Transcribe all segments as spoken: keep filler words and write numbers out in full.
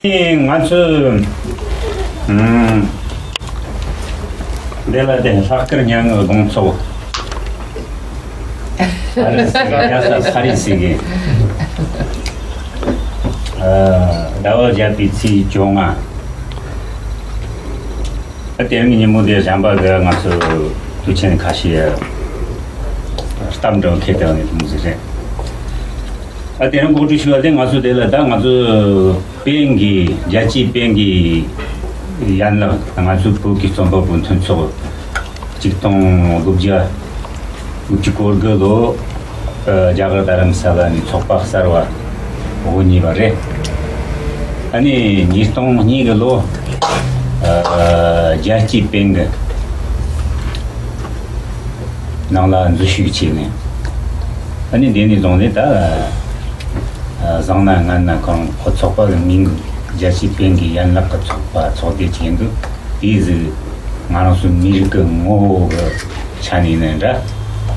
ང་ཚོས་ཨམ། འདི་ལ་དེ་ལྷག་དཀར་སྙན་ངག་དགོང་ཚོགས། ཨ་རི་སི་གི་རྒྱལ་ས་ཕ་རི་སི་གི་ཨ་ཟླ་བ་བརྒྱད་པའི་ཚེས་བཅོ་ལྔ། ཨ་དེ་རིང་ཉིན་མོ་དེ་གཞན་པ་གི་ང་ཚོ་དུས་ཆེན་ཁ་ཤས་སྟབས་འགྲོ་ཁེལ་དེ་ནས་དུ་མོ་ཟིག་རེད། ཨ་དེ་རིང་གོ་སྒྲིག་ཞུ་བ་དེ་ང་ཚོ་དེ་ལ་ད་ང་ཚོ་པེན་གྱི་རྒྱལ་སྤྱིའི་པེན་གྱི་ཡན་ལག་ང་ཚོའི་བོད་ཀྱི་རྩོམ་པ་པོ་མཐུན་ཚོགས་ཆིག་སྟོང་དགུ་བརྒྱ་དགུ་བཅུ་གོ་དགུ་ལོ་རྒྱ་གར་རྡ་རམ་ས་ལ་ནས་ཚོགས་པ་གསར་བ་དབུ་བརྙེས་པ་རེད། ཨ་ནི་ཉིས་སྟོང་གཉིས་གི་ལོ་རྒྱལ་སྤྱིའི་པེན་གྱི་ནང་ལ་འཛུལ་ཞུགས་བྱས་ནས། ཨ་ནི་དེ་ནས་བཟུང་ནས་ད་བཟང་ན་ངན་ན་ཁོང་ཁོ་ཚོགས་པ་གི་མིང་རྒྱལ་སྤྱིའི་པེན་གྱི་ཡན་ལག་གི་ཚོགས་པ་ཚོགས་སྡེ་ཅིག་ཡིན་འདུག་དེའི་གཟིགས་ང་རང་ཚོའི་མི་རིགས་ཀྱི་ངོ་བོ་གི་ཆ་ནས་ནི་འདྲ།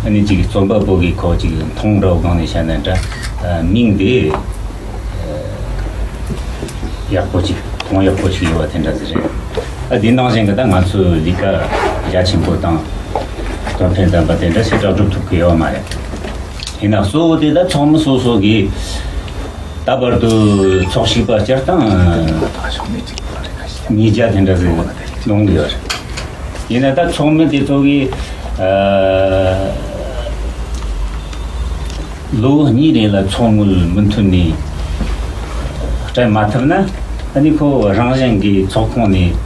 ཨ་ནི་ཅིག་རྩོམ་པ་པོ་གིས་ཁོ་ཅིག་མཐོང་འདྲ་བོ་སྒང་ནས་བཤད་ན་འདྲ། མིང་དེ་ཡག་པོ་ཅིག་མཐོང་ཡག་པོ་ཅིག་ཡོད་པ་དེ་འདྲ་ཟིག་རེད། ཨ་དེ་ནང་བཞིན་གི་ད་ང་ཚོའི་ལས་ཀ་རྒྱ་ཆེན་པོ་དང་དོན་ཕན་ལྡན་པ་དེ་འདྲ་ཞེ་དྲག་སྒྲུབ་ཐུབ་ཀྱི་ཡོད་མ་རེད། ཡིན་ན་གཙོ་བོ་དེ་ད་ཚོགས་མི་སོ་སོ་གིས་ད་བར་དུ་ཚོགས་ཞུགས་པ་སྤྱིར་བཏང་ཉིས་བརྒྱ་དེ་འདྲ་ཟིག་ལོངས་ཡོད་རེད། ཡིན་ན་ད་ཚོགས་མི་དེ་ཚོ་གིས་ཨ་ལོ་གཉིས་རིང་ལ་ཚོགས་དངུལ་མུ་མཐུད་ནས་སྤྲད་མ་ཐུབ་ན། ཨ་ནི་ཁོ་རང་བཞིན་གྱིས་ཚོགས་ཁོངས་ནས་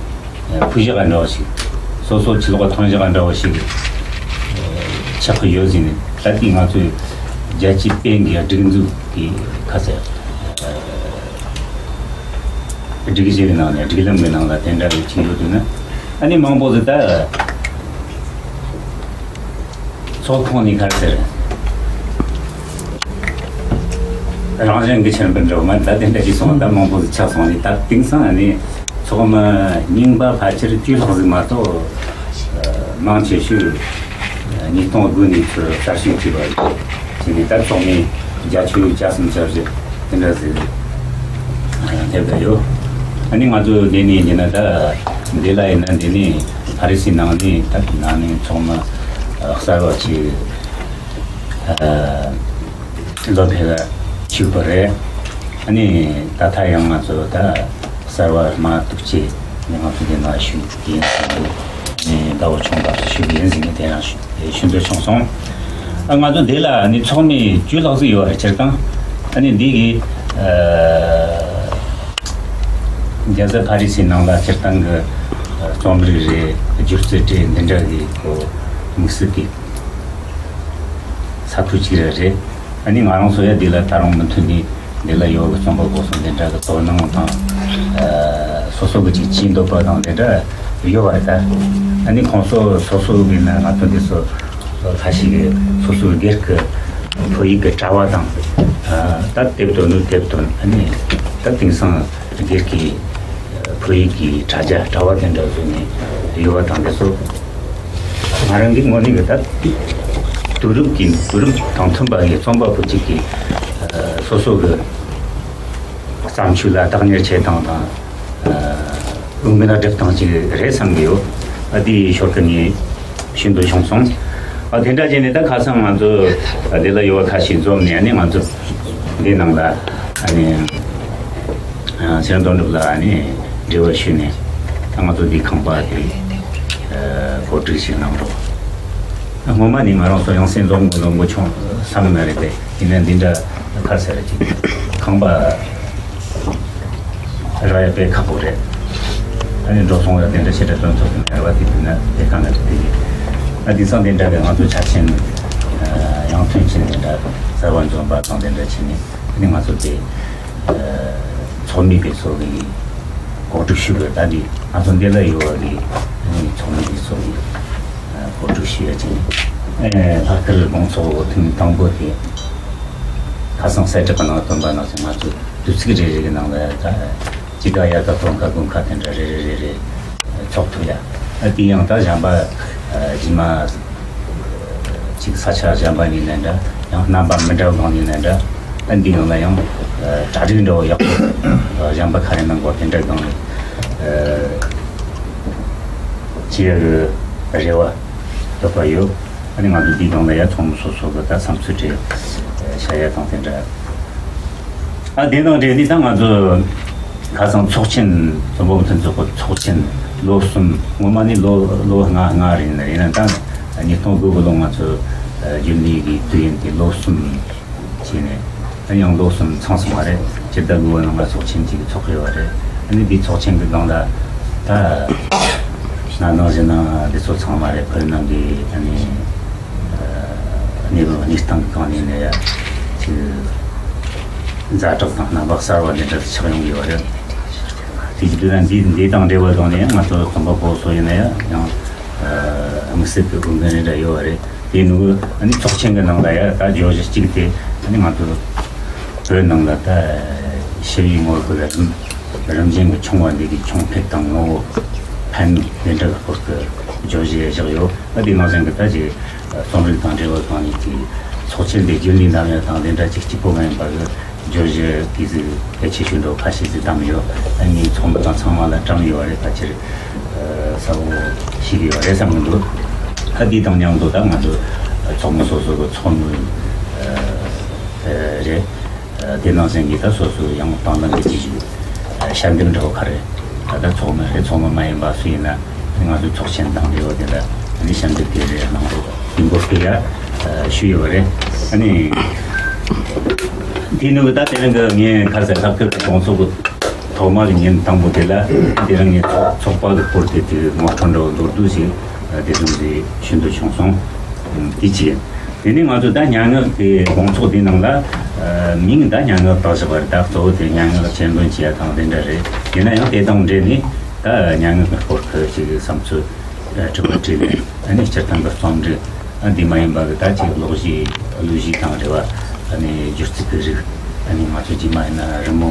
ཕུད་བཞག་འདྲ་བ་ཞིག་སོ་སོ་ཕྱི་ལོགས་ཐོན་བཞག་འདྲ་བ་ཞིག་ཆགས་ཀྱི་ཡོད་ཟེར་ནས། ད་ལྟའི་ང་ཚོའི་རྒྱལ་སྤྱིའི་པེན་གྱི་སྒྲིག་འཛུགས་ཀྱི་ཁ་གསལ། སྒྲིག་གཞི་གི་ནང་ནས་སྒྲིག་ལམ་གི་ནང་ལ་དེ་འདྲ་གི་ཅིག་ཡོད་འདུག་ན། ཨ་ནི་མང་པོ་ཟིག་ད་ཚོགས་ཁོངས་ནས་ག་རེ་ཟེར། རང་བཞིན་གྱི་ཁྱིམ་པར་འགྲོ་མ་ད་དེ་འདྲ་ཅིག་སོང་། ད་མང་པོ་ཟིག་ཆགས་སོང་ནས། ད་དེང་སང་ཨ་ནི་ཚོགས་མི་རྙིང་པ་ཕལ་ཆེར་བཅུ་ལྷག་ཟིག་མ་གཏོགས་མང་ཆེ་ཤོས་ཉིས་སྟོང་དགུ་ནས་ཚུར་གསར་ཞུགས་བྱས་པ་རེད། དེ་ནས་ད་ཚོགས་མི་བརྒྱད་ཅུ་གྱ་གསུམ་གྱ་བཞི་དེ་འདྲ་ཟིག་ཐེབས་ཀྱི་ཡོད། ཨ་ནི་ང་ཚོ་འདི་ནས་ཡིན་ན་ད་འདི་ལ་ཡིན་ན་འདི་ནས་ཕ་རི་སིའི་ནང་ནས་ད་ནང་ནས་ཚོགས་མི་གསར་བ་ཅིག་ལོ་ཕེ་ལ་ཞུགས་པ་རེད། ཨ་ནི་ད་ལྟ་ཡང་ང་ཚོ་ད་གསར་བ་མ་གཏོགས་ཅི་ནས་ང་ཚོ་འདི་ན་ཞུགས་ཡིན་ཟེར་ནས་ཟླ་བ་ཆུང་བ་ཞུགས་ཡིན་ཟེར་ནས་དེ་ཡང་ཞུ་ཞུ་འདོད་བྱུང་སོང་། ཨ་ང་ཚོ་འདི་ལ་ནི་ཚོགས་མི་བཅུ་ལྷག་ཙམ་ཡོད་རེད། སྤྱིར་བཏང་ཨ་ནི་འདི་གི་ཨ་རྒྱལ་ས་ཕ་རི་སིའི་ནང་ལ་སྤྱིར་བཏང་གི་རྩོམ་རིག་རེད། སྒྱུ་རྩལ་རེད། འདི་འདྲ་གི་ཁོ་དམིགས་བསལ་གི་ས་ཁུལ་གཅིག་རེ་རེད། ཨ་ནི་ང་རང་ཚོ་ཡ་འདི་ལ་ད་རུང་མུ་མཐུད་ནས་འདི་ལ་ཡོད་པའི་རྩོམ་པ་པོ་ཚོ་འདི་འདྲ་གི་དོ་སྣང་དང་། ཨ་སོ་སོ་གི་ཅིག་བྱེད་འདོད་པ་དང་འདི་འདྲ་ཡོད་པ་རེད་ད། ཨ་ནི་ཁོང་ཚོ་སོ་སོ་གི་ན་ང་ཚོ་འདི་ཚོ་ཁ་ཤས་ཀྱི་སོ་སོའི་སྒེར་གྱི་བོད་ཡིག་གི་དྲ་བ་དང་། ཨ་ད་དེབ་ཐོན་ནོ་དེབ་ཐོན། ཨ་ནི་ད་དེང་སང་སྒེར་གྱི་བོད་ཡིག་གི་དྲ་རྒྱ་དྲ་བ་དེ་འདྲ་བཟོས་ནས་ཡོད་པ་དང་། དེ་ཚོ་ང་རང་གི་ངོས་ནས་གི་ད་དུས་རབས་ཀྱི་དུས་རབས་དང་མཐུན་པ་གི་རྩོམ་པ་པོ་གཅིག་གིས་སོ་སོ་གི་བརྩམས་ཆོས་ལ་བདག་གཉེར་བྱེད་སྟངས་དང་། ཨ་དབུ་མེད་ལ་སྒྲུབ་སྟངས་ཅིག་རེད་བསམ་གི་ཡོད། ཨ་དེའི་ཞོར་གི་ངས་ཤིན་ཏུ་བྱུང་སོང་། ཨ་དེ་འདྲ་བྱས་ནས་ད་ཁ་སང་ང་ཚོ་འདི་ལ་ཡོད་པ་ཁ་ཤས་འཛོམས་ནས། ཨ་ནི་ང་ཚོ་འདི་ནང་ལ་ཨ་ནི་ཨ་ཚེ་རིང་དོན་གྲུབ་ལ་ཨ་ནི་འབྲེལ་བ་ཞུས་ནས། ད་ང་ཚོ་འདི་ཁང་པ་དེ་ཨ་གོ་སྒྲིག་ཞིག་གནང་རོགས། སྔོན་མ་ནས་ང་རང་ཚོ་ཡང་སེ་འཛོམས་དགོས་འཛོམས་དགོས་བྱུང་བསམ་ནི་རེད་དེ། ཡིན་ན་འདི་འདྲ་ཁར་ཟེར་གྱི་ཁང་པ་རག་ཡ་དཔེ་ཁག་པོ་རེད། ཨ་ནི་འགྲོ་སོང་ཡ་དེ་འདྲ་ཞེ་དྲག་སྟོན་ཐུབ་ཀྱི་མེད་པ་དེ་དུས་ན་དེ་གང་ན་དེ་གི། ཨ་དེང་སང་དེ་འདྲ་གི་ང་ཚོ་ཆ་ཆེན་ཡང་མཐུན་ཆེན་དེ་འདྲ་གསར་བ་འཛོམས་པ་དང་དེ་འདྲ་བྱས་ནས། ཨ་ནི་ང་ཚོ་དེ་ཚོགས་མི་དེ་ཚོ་གི་གོ་སྒྲིག་ཞུ་དགོས། ད་འདི་ང་ཚོ་འདི་ལ་ཡོད་པ་གི་ཨ་ནི་ཚོགས་མི་དེ་ཚོ་གི་གོ་སྒྲིག་ཞུ་ཡ་བྱས་ནས། ལྷག་དཀར་དགོང་ཚོགས་ཐེངས་དང་པོ་དེ། ཁ་སང་གསལ་བསྒྲགས་ནང་བཏོན་པ་ནང་བཞིན་ང་ཚོ་དུས་ཚིགས་རེ་རེ་གི་ནང་ལ་ད་སྤྱི་ཁ་ཡ་ཁ་དགོན་ཁ་དགོན་ཁ་དེ་འདྲ་རེ་རེ་རེ་རེ་ཚོགས་ཐུབ་ཡ། ཨ་དེ་ཡང་ད་གཞན་པ་རྗེས་མ་ཅིག་ས་ཆ་གཞན་པ་ཡིན་ན་འདྲ། ཡང་རྣམ་པ་མི་འདྲ་བ་གང་ཡིན་ན་འདྲ། ཨ། འདི་ནང་ལ་ཡང་གྲ་སྒྲིག་འདྲ་བོ་ཡག་པོ་གཞན་པ་ག་རེ་གནང་དགོས་དེ་འདྲ་སྒང་ནས་བྱེད་ཡག་གི་རེ་བ་ཡོད་པ་ཡོད། ཨ་ནི་ང་ཚོ་འདི་སྒང་ལ་ཡང་ཚོགས་མི་སོ་སོ་གི་ད་བསམ་ཚུལ་དྲི་བཤད་ཡ་དང་དེ་འདྲ། ཨ། དེ་དང་འབྲེལ་ནས་ད་ང་ཚོ་ཁ་སང་ཚོགས་ཆེན། འཛམ་བུ་མཐུན་ཚོགས་ཀྱི་ཚོགས་ཆེན་ལོ་གསུམ། སྔོན་མ་ནས་ལོ་ལོ་ལྔ་ལྔ་རེད་ན། ཡིན་ན་ད་ཉིས་སྟོང་དགུ་གི་ལོ་ང་ཚོ་རྒྱུན་ལས་ཀྱི་དུས་ཡུན་དེ་ལོ་གསུམ་བྱས་ནས། ཨ། ཡང་ལོ་གསུམ་ཚང་སོང་བ་རེད། སྤྱི་ཟླ་དགུ་བ་ནང་ལ་ཚོགས་ཆེན་གཅིག་ཚོགས་ཡོད་པ་རེད། ཨ་ནི་འདི་ཚོགས་ཆེན་གྱི་སྒང་ལ་ད་ན་ནིང་གཞེས་ནིང་འདི་ཚོ་ཚང་མ་རེད། བོད་ནང་གི་ཨ་ནི་གནས་བབ་གནས་སྟངས་གང་ནས་ནས་ཡ་ཅིག་ཛ་དྲག་དང་རྣམ་པ་གསར་བ་འདི་འདྲ་ཆགས་ཡོང་གི་ཡོད་རེད། དེ་བཞིན་དུ་ན་འདི་འདི་དང་འབྲེལ་བ་དང་ནས་ང་ཚོ་རྩོམ་པ་པོ་ཚོ་ཡིན་ན་ཡང་ཡང་དམིགས་བསལ་གྱི་འོས་འགན་རེ་འདྲ་ཡོད་པ་རེད། དེ་ནི་ཨ་ནི་ཚོགས་ཆེན་གྱི་ནང་ལ་ཡ་ད་བརྗོད་གཞི་གཅིག་དེ་ཨ་ནི་ང་ཚོ་བོད་ནང་ལ་ད་ཞི་བའི་ངོ་རྒོལ་རིམ་རིམ་བཞིན་གྱི་བྱུང་བ་འདི་གི་གྱོང་གུད་དང་ངོ་བོ་ཕན་གནོད་དེ་འདྲ་གི་སྐོར་གྱི་བརྗོད་གཞི་བཞག་ཡོད། ཨ། དེ་ནང་བཞིན་གྱི་ད་ཅིག་རྩོམ་རིག་དང་འབྲེལ་བ་གང་ཡིན་གྱི་ཚོགས་ཆེན་དེ་རྒྱུན་ལས་འདེམས་ཡ་དང་དེ་འདྲ་ཅིག་གཅིག་པོ་མ་ཡིན་པ་གི་བརྗོད་གཞི་གི་ཟིག་གལ་ཆེ་ཤོས་འདྲ་བོ་ཁ་ཤས་ཟིག་བདམས་ཡོད། ཨ་ནི་ཚོགས་མི་དང་ཚང་མ་ལ་བཀྲམ་ཡོད་རེད། ཕལ་ཆེར་གསལ་བོ་ཞིག་ཡོད་རེད་བསམ་གི་འདུག་ཨ། དེ་དང་མཉམ་དུ་ད་ང་ཚོ་ཚོགས་མི་སོ་སོ་གི་ཚོགས་མི་རེད། དེ་ནང་བཞིན་གྱི་ད་སོ་སོའི་ཡང་དང་བླངས་ཀྱི་ཅིག་ཞུ་ཞལ་འདེབས་འདྲ་བོ་ག་རེ། ད་ཚོགས་མི་རེད། ཚོགས་མི་མ་ཡིན་པ་སུ་ཡིན་ན་ང་ཚོའི་ཚོགས་ཆེན་དང་འབྲེལ་བ་དེ་ལ་ནི་ཞལ་འདེབས་དེ་རེད་གནང་དགོས་པའི་འགོ་སྐལ་ཡ་ཞུས་ཡོད་པ་རེད། ཨ་ནི་དེ་ནི་ད་དེ་རིང་གི་ངས་ཁ་སང་ལྷག་དཀར་གྱི་གྲོང་ཚོ་གི་ཐོག་མ་གི་ཉིན་དང་པོ་དེ་ལ་དེ་རིང་ངས་ཚོགས་ཚོགས་པ་གི་སྐོར་དེ་དེ་ངོ་སྤྲོད་འདྲ་བོ་མདོར་བསྡུས་ཤིག་དེ་ཙམ་གྱི་ཤིན་ཏུ་བྱུང་སོང་། དེ་གཅིག་དེ་ནས་ང་ཚོ་ད་སྙན་ངག་གི་དགོང་ཚོགས་འདི་ནང་ལ་མིང་ད་སྙན་ངག་བཏགས་བཞག་པ་རེད། ད་གཙོ་བོ་དེ་སྙན་ངག་སྤྱན་འདོན་བྱེད་ཡ་དང་དེ་འདྲ་རེད། ཡིན་ན་ཡང་དེ་དང་འབྲེལ་ནས་ད་སྙན་ངག་གི་སྐོར་གྱི་ཅིག་བསམ་ཚུལ་དྲི་བ་དྲིས་ལན། ཨ་ནི་སྤྱིར་བཏང་གི་རྩོམ་རིག་ཨ་འདི་མ་ཡིན་པ་གི་ད་ཅིག་ཀློག་གཞི་གླུ་གཞས་དང་འབྲེལ་བ། ཨ་ནི་སྒྱུ་རྩལ་གྱི་རིགས། ཨ་ནི་ང་ཚོ་རྗེས་མ་ཡིན་ན་རི་མོ་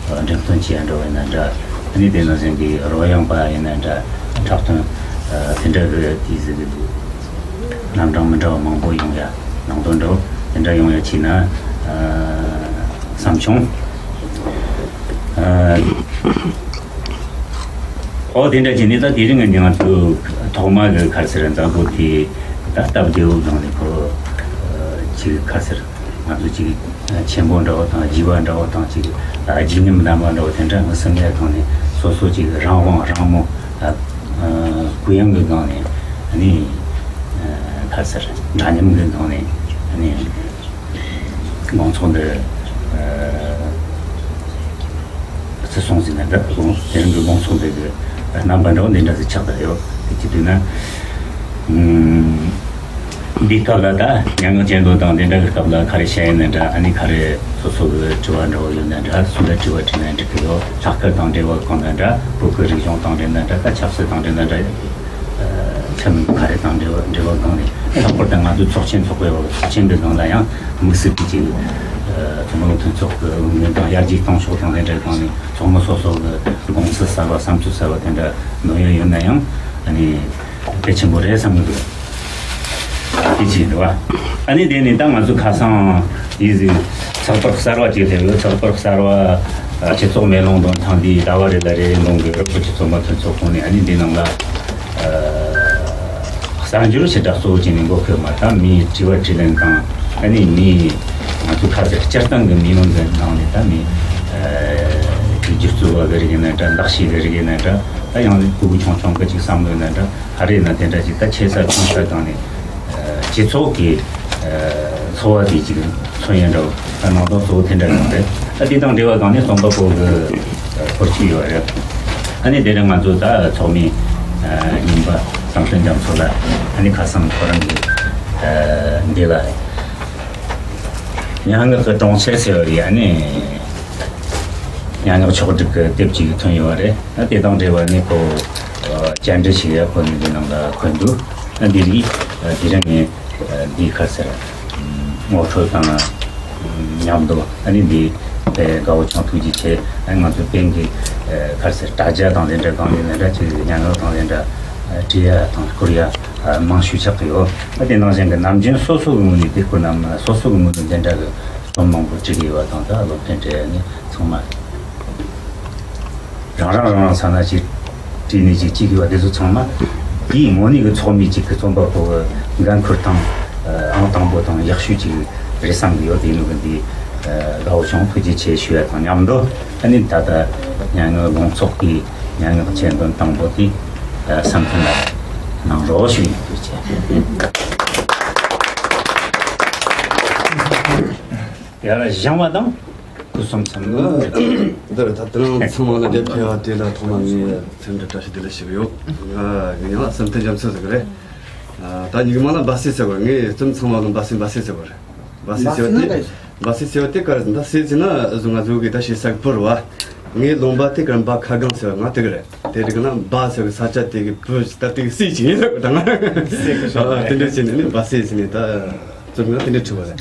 འགྲེམས་སྟོན་བྱེད་ཡ་འདྲ་བ་ཡིན་ན་འདྲ། ཨ་ནི་དེ་ནང་བཞིན་གྱི་རོལ་དབྱངས་པ་ཡིན་ན་འདྲ། འཁྲབ་སྟོན་དེ་འདྲ་གི་དུས་ཟིག་གི་འདུག་རྣམ་གྲངས་མི་འདྲ་བ་མང་པོ་ཡོང་ཡ། ནང་དོན་འདྲ་བོ་དེ་འདྲ་ཡོང་ཡ་བྱས་ན་བསམ་བྱུང་། ཨོ་དེ་འདྲ་བྱས་ནས་ད་དེ་རིང་གི་ང་ཚོ་ཐོག་མ་གི་ག་རེ་ཟེར་མཛད་སྒོ་དེ་ད་སྟབས་བདེ་བོ་སྒང་ནས་ཁོ་ཅིག་ག་རེ་ཟེར། ང་ཚོ་ཅིག་ཆེན་པོ་འདྲ་བོ་དང་རྒྱས་པ་འདྲ་བོ་དང་ཅིག་བརྗིད་ཉམས་ལྡན་པ་འདྲ་བོ་དེ་འདྲ་མི་སེམས་ཡ་སྒང་ནས་སོ་སོ་ཅིག་རང་དབང་རང་མོས་གུ་ཡངས་ཀྱི་སྒང་ནས་ནི་ག་རེ་ཟེར་འདྲ་མཉམ་གྱི་སྒང་ནས་ནི་དགོང་ཚོགས་འདི་བརྩི་སྲུང་ཟིན་ན་འདྲ། དེ་རིང་གི་དགོང་ཚོགས་འདི་གི་རྣམ་པ་འདྲ་བོ་འདི་འདྲ་ཟིག་ཆགས་བསྡད་ཡོད། དེ་ཅི་དུས་ན། འདིའི་སྐབས་ལ་ད་སྙན་ངག་སྤྱན་འདོན་དང་དེ་འདྲ་གི་སྐབས་ལ་ག་རེ་བཤད་ཡིན་ན་འདྲ། ཨ་ནི་ག་རེ་སོ་སོ་གི་དྲི་བ་འདྲ་བོ་ཡོད་ན་འདྲ། སུ་ལ་དྲི་བ་དྲིས་ན་འགྲིག་གི་ཡོད། ལྷག་དཀར་དང་འབྲེལ་བ་གང་ན་འདྲ། བོད་ཀྱི་རིག་གཞུང་དང་འབྲེལ་ན་འདྲ། ད་ཆབ་སྲིད་དང་འབྲེལ་ན་འདྲ། ཆ་མིན་ག་རེ་དང་འབྲེལ་བ་འབྲེལ་བ་སྒང་ནས། ལྷག་པར་དུ་ང་ཚོའི་ཚོགས་ཆེན་ཚོགས་པའི་ཚོགས་ཆེན་འདི་ནང་ལ་ཡང་དམིགས་བསལ་གྱི་ཅིག་ཐུན་མོང་མཐུན་ཚོགས་ཀྱི་འོས་འགན་དང་ཡར་རྒྱས་གཏོང་ཕྱོགས་དང་དེ་འདྲའི་སྒང་ནས་ཚོགས་མི་སོ་སོ་གི་དགོངས་ཚུལ་གསར་བ་བསམ་ཚུལ་གསར་བ་དེ་འདྲ་ནོར་ཡོད་ཡོད་ན་ཡང་ཨ་ནི་གལ་ཆེན་པོ་རེད་བསམ་གི་འདུག་དེ་ཅིག་འདུག་བ། ཨ་ནི་དེ་ནས་ད་ང་ཚོ་ཁ་སང་ཡིན་ཟིག་ཚགས་པར་གསར་བ་ཅིག་སླེབས་ཡོད། ཚགས་པར་གསར་བ་སྤྱི་ཚོགས་མེ་ལོང་དང་ཐང་འདིའི་ཟླ་བ་རེ་ལ་རེ་ལོང་གི་རོགས་པ་སྤྱི་ཚོགས་མ་མཐུན་ཚོགས་ཁོངས་ནས། ཨ་ནི་འདི་ནང་ལ་གསར་འགྱུར་ཞེ་དྲག་གཙོ་བོ་བྱས་ནས་འགོ་ཁོལ་མ། ད་མིའི་དྲི་བ་དྲིས་ལན་དང་། ཨ་ནི་མིའི་ང་ཚོ་ཁ་ཟེར་སྤྱིར་བཏང་གི་མི་མང་གི་ནང་ནས་ད་མི་སྒྱུ་རྩལ་བ་གི་རིགས་ཡིན་ན་འདྲ། ལག་ཤེས་གི་རིགས་ཡིན་ན་འདྲ། ད་ཡང་ཕྲུ་གུ་ཆུང་ཆུང་གི་ཅིག་བསམ་བློ་ཡིན་ན་འདྲ། ག་རེ་ཡིན་ན་དེ་འདྲ་ཅིག་ད་ཆེ་ས་ཆུང་ས་སྒང་ནས་སྤྱི་ཚོགས་ཀྱི་འཚོ་བ་དེ་ཅིག་མཚོན་ཡ་འདྲ་བོ། ད་ནང་དོན་གཙོ་བོ་དེ་འདྲ་ཡོད་རེད། ད་དེ་དང་འབྲེལ་བ་སྒང་ནས་རྩོམ་པ་པོ་གི་སྐོར་ཅིག་ཡོད་རེད། ཨ་ནི་དེ་རིང་ང་ཚོ་ད་ཚོགས་མི་རྙིང་པ་བསམ་གཏན་རྒྱ་མཚོ་ལ། ཨ་ནི་ཁ་སང་ཁོ་རང་གི་འདི་ལ་སྙན་ངག་གི་གྲོང་ཁྱེར་ཟེར་བ་ཡི་ཨ་ནི་སྙན་ངག་ཕྱོགས་སྒྲིག་གི་དེབ་ཅིག་ཐོན་ཡོད་རེད། ཨ་དེ་དང་འབྲེལ་བ་ནས་ཁོ་བཅར་འདྲི་ཞིག་ཡ་ཁོ་ནི་འདི་ནང་ལ་འཁོད་འདུག་ཨ་འདི་རིགས་དེ་རིང་ངས་འདི་ག་ཟེར་ངོ་སྤྲོད་དང་མཉམ་དུ། ཨ་ནི་འདི་དཔེ་དགའ་བོ་བྱུང་། ཐུགས་རྗེ་ཆེ། ཨ་ང་ཚོ་པེན་གྱི་ག་ཟེར་དྲ་རྒྱ་དང་དེ་འདྲ་གང་ལས་ལས་འདྲ་ཅིག་སྙན་ངག་དང་དེ་འདྲ་བྲིས་ཡ་དང་བསྐུར་ཡ་མང་ཤོས་ཆགས་ཀྱི་ཡོད། ཨ་དེ་ནང་བཞིན་གྱི་ནམ་རྒྱུན་སོ་སོ་གི་ངོས་ནས་དེ་བསྐུར་ནམ་སོ་སོ་གི་ངོས་ནས་དེ་འདྲ་གི་རྩོམ་མང་པོ་བྲིས་ཡོད་པ་དང་། ད་སློབ་ཚན་སྤྲད་ནས་ཚང་མ་རང་རང་རང་རང་ས་ན་ཅིག་བྲིས་ནས་ཅིག་བྲིས་ཡོད་པ་དེ་ཚོ་ཚང་མ་དེའི་ངོ་ནས་གི་ཚོགས་མི་ཅིག་གི་རྩོམ་པ་པོ་གི་འགན་ཁུར་དང་ཨང་དང་པོ་དང་ཡག་ཤོས་ཅིག་རེད་བསམ་གི་ཡོད། དེ་ནི་གི་འདི་དགའ་བོ་བྱུང་། ཐུགས་རྗེ་ཆེ་ཞུ་ཡ་དང་མཉམ་དུ། ཨ་ནི་ད་ལྟ་སྙན་ངག་ལུང་ཚོགས་ཀྱི་སྙན་ངག་ཆེད་འདོན་དང་པོ་དེ་བསམ་ཚུལ་ལ་གནང་རོགས་ཞུ་ཡིན། ཐུགས་རྗེ་ཆེ། ཡར་བཞེངས་པ་དང་སྐུ་གསུམ་འཚམས་འདུག། འདིར་ད་དེ་རིང་ཚང་མ་ལ་འདིར་ཕེབས་པ་དེ་ལ་ཐོག་མ་ངས་འཚམས་འདྲི་བཀྲ་ཤིས་བདེ་ལེགས་ཞུ་གི་ཡོད། ང་ངའི་མིང་ལ་བསམ་གཏན་རྒྱ་མཚོ་ཟེར་གི་རེད། ད་སྙན་ངག་ལ་འབའ་སྲས་ཟེར་གི་རེད། ངའི་རྩོམ་ཚང་མ་ལ་འབའ་སྲས་འབའ་སྲས་ཟེར་གི་རེད། འབའ་སྲས་ཟེར་བ་དེ། འབའ་སྲས་ཟེར་བ་དེ་ག་རེ་ཟེར་ན། ད་སྲས་ཟེར་ན་བཟོ་ང་བཟོ་གི་ད་ཞེ་ས་གི་བུ་རེད་བ། ངའི་ལུང་པ་དེ་ག་རེ་འབའ་ཁ་སྒང་ཟེར་བ་ང་དེ་གི་རེད། དེ་རིགས་ན་འབའ་ཟེར་གི་ས་ཆ་དེ་གི་བུ་ད་དེ་གི་སྲས་ཅིག་ཡིན་ཟེར་གི་ད་ང་། དེ་འདྲ་བྱས་ནས་ནི་འབའ་སྲས་ཟེར་ནས་ད་རྩོམ་ཡིག་དེ་འདྲ་བྲིས་པ་རེད།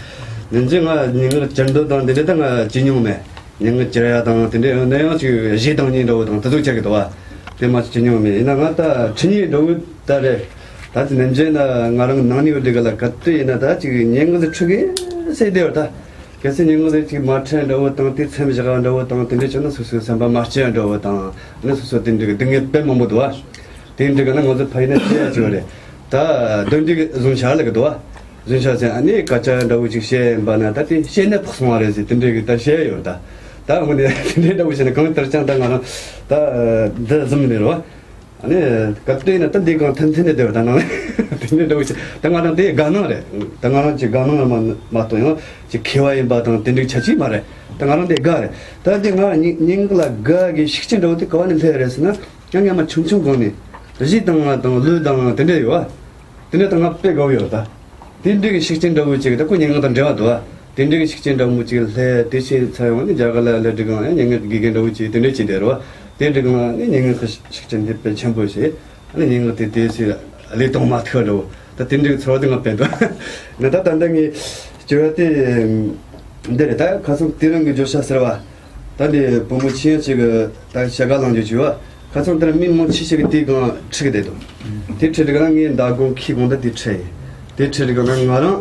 ནན་ཅིང་ང་སྙན་ངག་བསྐྱར་ཟློས་དང་དེ་འདྲ་ད་ང་བྱེད་མྱོང་མེད། སྙན་ངག་བསྐྱར་ཡ་དང་དེ་འདྲ་ཡང་ན་ཡང་ཅིག་གཞས་བཏང་མཁན་འདྲ་བོ་དང་དེ་ཚོ་བྱེད་གི་འདུག་བ། དེ་མ་བྱེད་མྱོང་མེད། ཡིན་ན་ང་ད་འཁྲིད་མཁན་འདྲ་བོ་ད་རེད། ད་དེ་ནན་ཅིང་ན་ང་རང་ནང་ནས་བསྡད་གི་ལ་ག་དུས་ཡིན་ན་ད་ཅིག་སྙན་ངག་ཟིག་འཁྲིད་གི་ཟེར་བསྡད་བ་ད། གལ་སྲིད་སྙན་ངག་དེ་ཅིག་མ་འཁྲིད་འདྲ་བོ་དང་དེ་མཚམས་བཞག་འདྲ་བོ་དང་དེ་འདྲ་བྱུང་ན་སོ་སོའི་སེམས་པ་མ་སྐྱིད་འདྲ་བོ་དང་ནི་སོ་སོ་དེ་འདྲ་གི་སྡུག་བསྔལ་དཔེ་མང་པོ་འདུག་བ། དེ་འདྲ་གི་ན་ང་ཚོ་ཕ་ཡུལ་ན་བཤད་ཡ་ཅིག་ཡོད་རེད། ད་འདོན་འདི་གི་བཟུང་བྱ་ལ་གི་འདུག་བ། བཟུང་བྱ་ཟེར་ཨ་ནི་སྐད་ཆ་འདྲ་བོ་ཅིག་བཤད་ཡིན་པ་ན་ད་དེ་བཤད་ན་ཕག་སོང་བ་རེད་ཟེར་དེ་འདྲ་གི་ད་བཤད་ཡོད་ད། ད་དངོས་གནས་དེ་འདྲ་འདྲ་བོ་བཤད་ན་གང་ལྟར་ཀྱང་ད་ང་རང་ད་འདི་བཟུང་ནས་རེད་བ། ཨ་ནི་སྐབས་དེ་ན་ད་འདི་གང་ཐུན་ཐུན་ནས་བསྡད་པ་ད་ནང་དེ་འདྲ་འདྲ་བོ་ཞིག་ད་ང་རང་དེ་དགའ་སྣང་རེད། ད་ང་རང་ཅིག་དགའ་སྣང་རེད་མ་མ་གཏོགས་ཡང་ཅིག་མཁས་པ་ཡིན་པ་དང་དེ་འདྲ་ཆ་ཅིག་མ་རེད། ད་ང་རང་དེ་དགའ་རེད། ད་དེ་ང་སྙན་སྙན་ངག་ལ་དགའ་གི་ཤུགས་རྐྱེན་འདྲ་བོ་དེ་ག་བ་ནས་སླེབས་རེད་ཟེར་ན། ཡང་སྔ་མ་ཆུང་ཆུང་སྒང་ནས་གཞས་བཏང་བ་དང་གླུ་བཏང་བ་དེ་འདྲ་ཡོད་བ། དེ་འདྲ་ད་ང་དཔེ་དགའ་བོ་ཡོད་ད། དེ་འདྲ་གི་ཤུགས་རྐྱེན་འདྲ་བོ་ཅིག་ད་ཁོ་སྙན་ངག་དང་འབྲེལ་བ་འདུག་བ། དེ་འདྲ་གི་ཤུགས་རྐྱེན་འདྲ་བོ་ཅིག་སླེབས་དེ་ཕྱིན་ཚར་ཡོང་ནས་རྒྱ་གར་ལ་སླེབས་དུས་སྒང་ཡང་སྙན་ངག་དགེ་རྒན་འདྲ་བོ་ཅིག་དེ་འདྲ་ཅིག་འདྲ་རེད་བ། དེ་འདྲ་སྒང་ནས་སྙན་ངག་གི་ཤུགས་རྐྱེན་དེ་དཔེ་ཆེན་པོ་ཞིག་ཨ་ནི་སྙན་ངག་དེ་དེ་སི་ལས་གཏོང་མ་ཐུབ་འགྲོ། ད་དེ་འདྲའི་ཚོར་བ་དེ་ང་བསྟན་ཏོ། ནི་ད་ད་ལྟ་ངས་བརྗོད་ཡ་དེ་འདི་རེད། ད་ཁ་སང་དེ་རིང་གི་བརྗོད་བྱ་ཟེར་བ། ད་འདི་བུ་མོ་ཆེན་ཡང་ཅིག་གི་ད་བྱ་དགའ་ལངས་རྒྱུ་བརྗོད་བ། ཁ་སང་དེར་མི་མང་ཆེ་ཞིག་གིས་དེའི་སྒང་ཁྲིད་གི་བསྡད་འདུག་དེ་ཁྲིད་དུས་ན་ངས་མདང་དགོང་ཁའི་སྒང་ད་དེ་ཁྲིད་ཡིན། དེ་ཁྲིད་དུས་ན་ང་རང་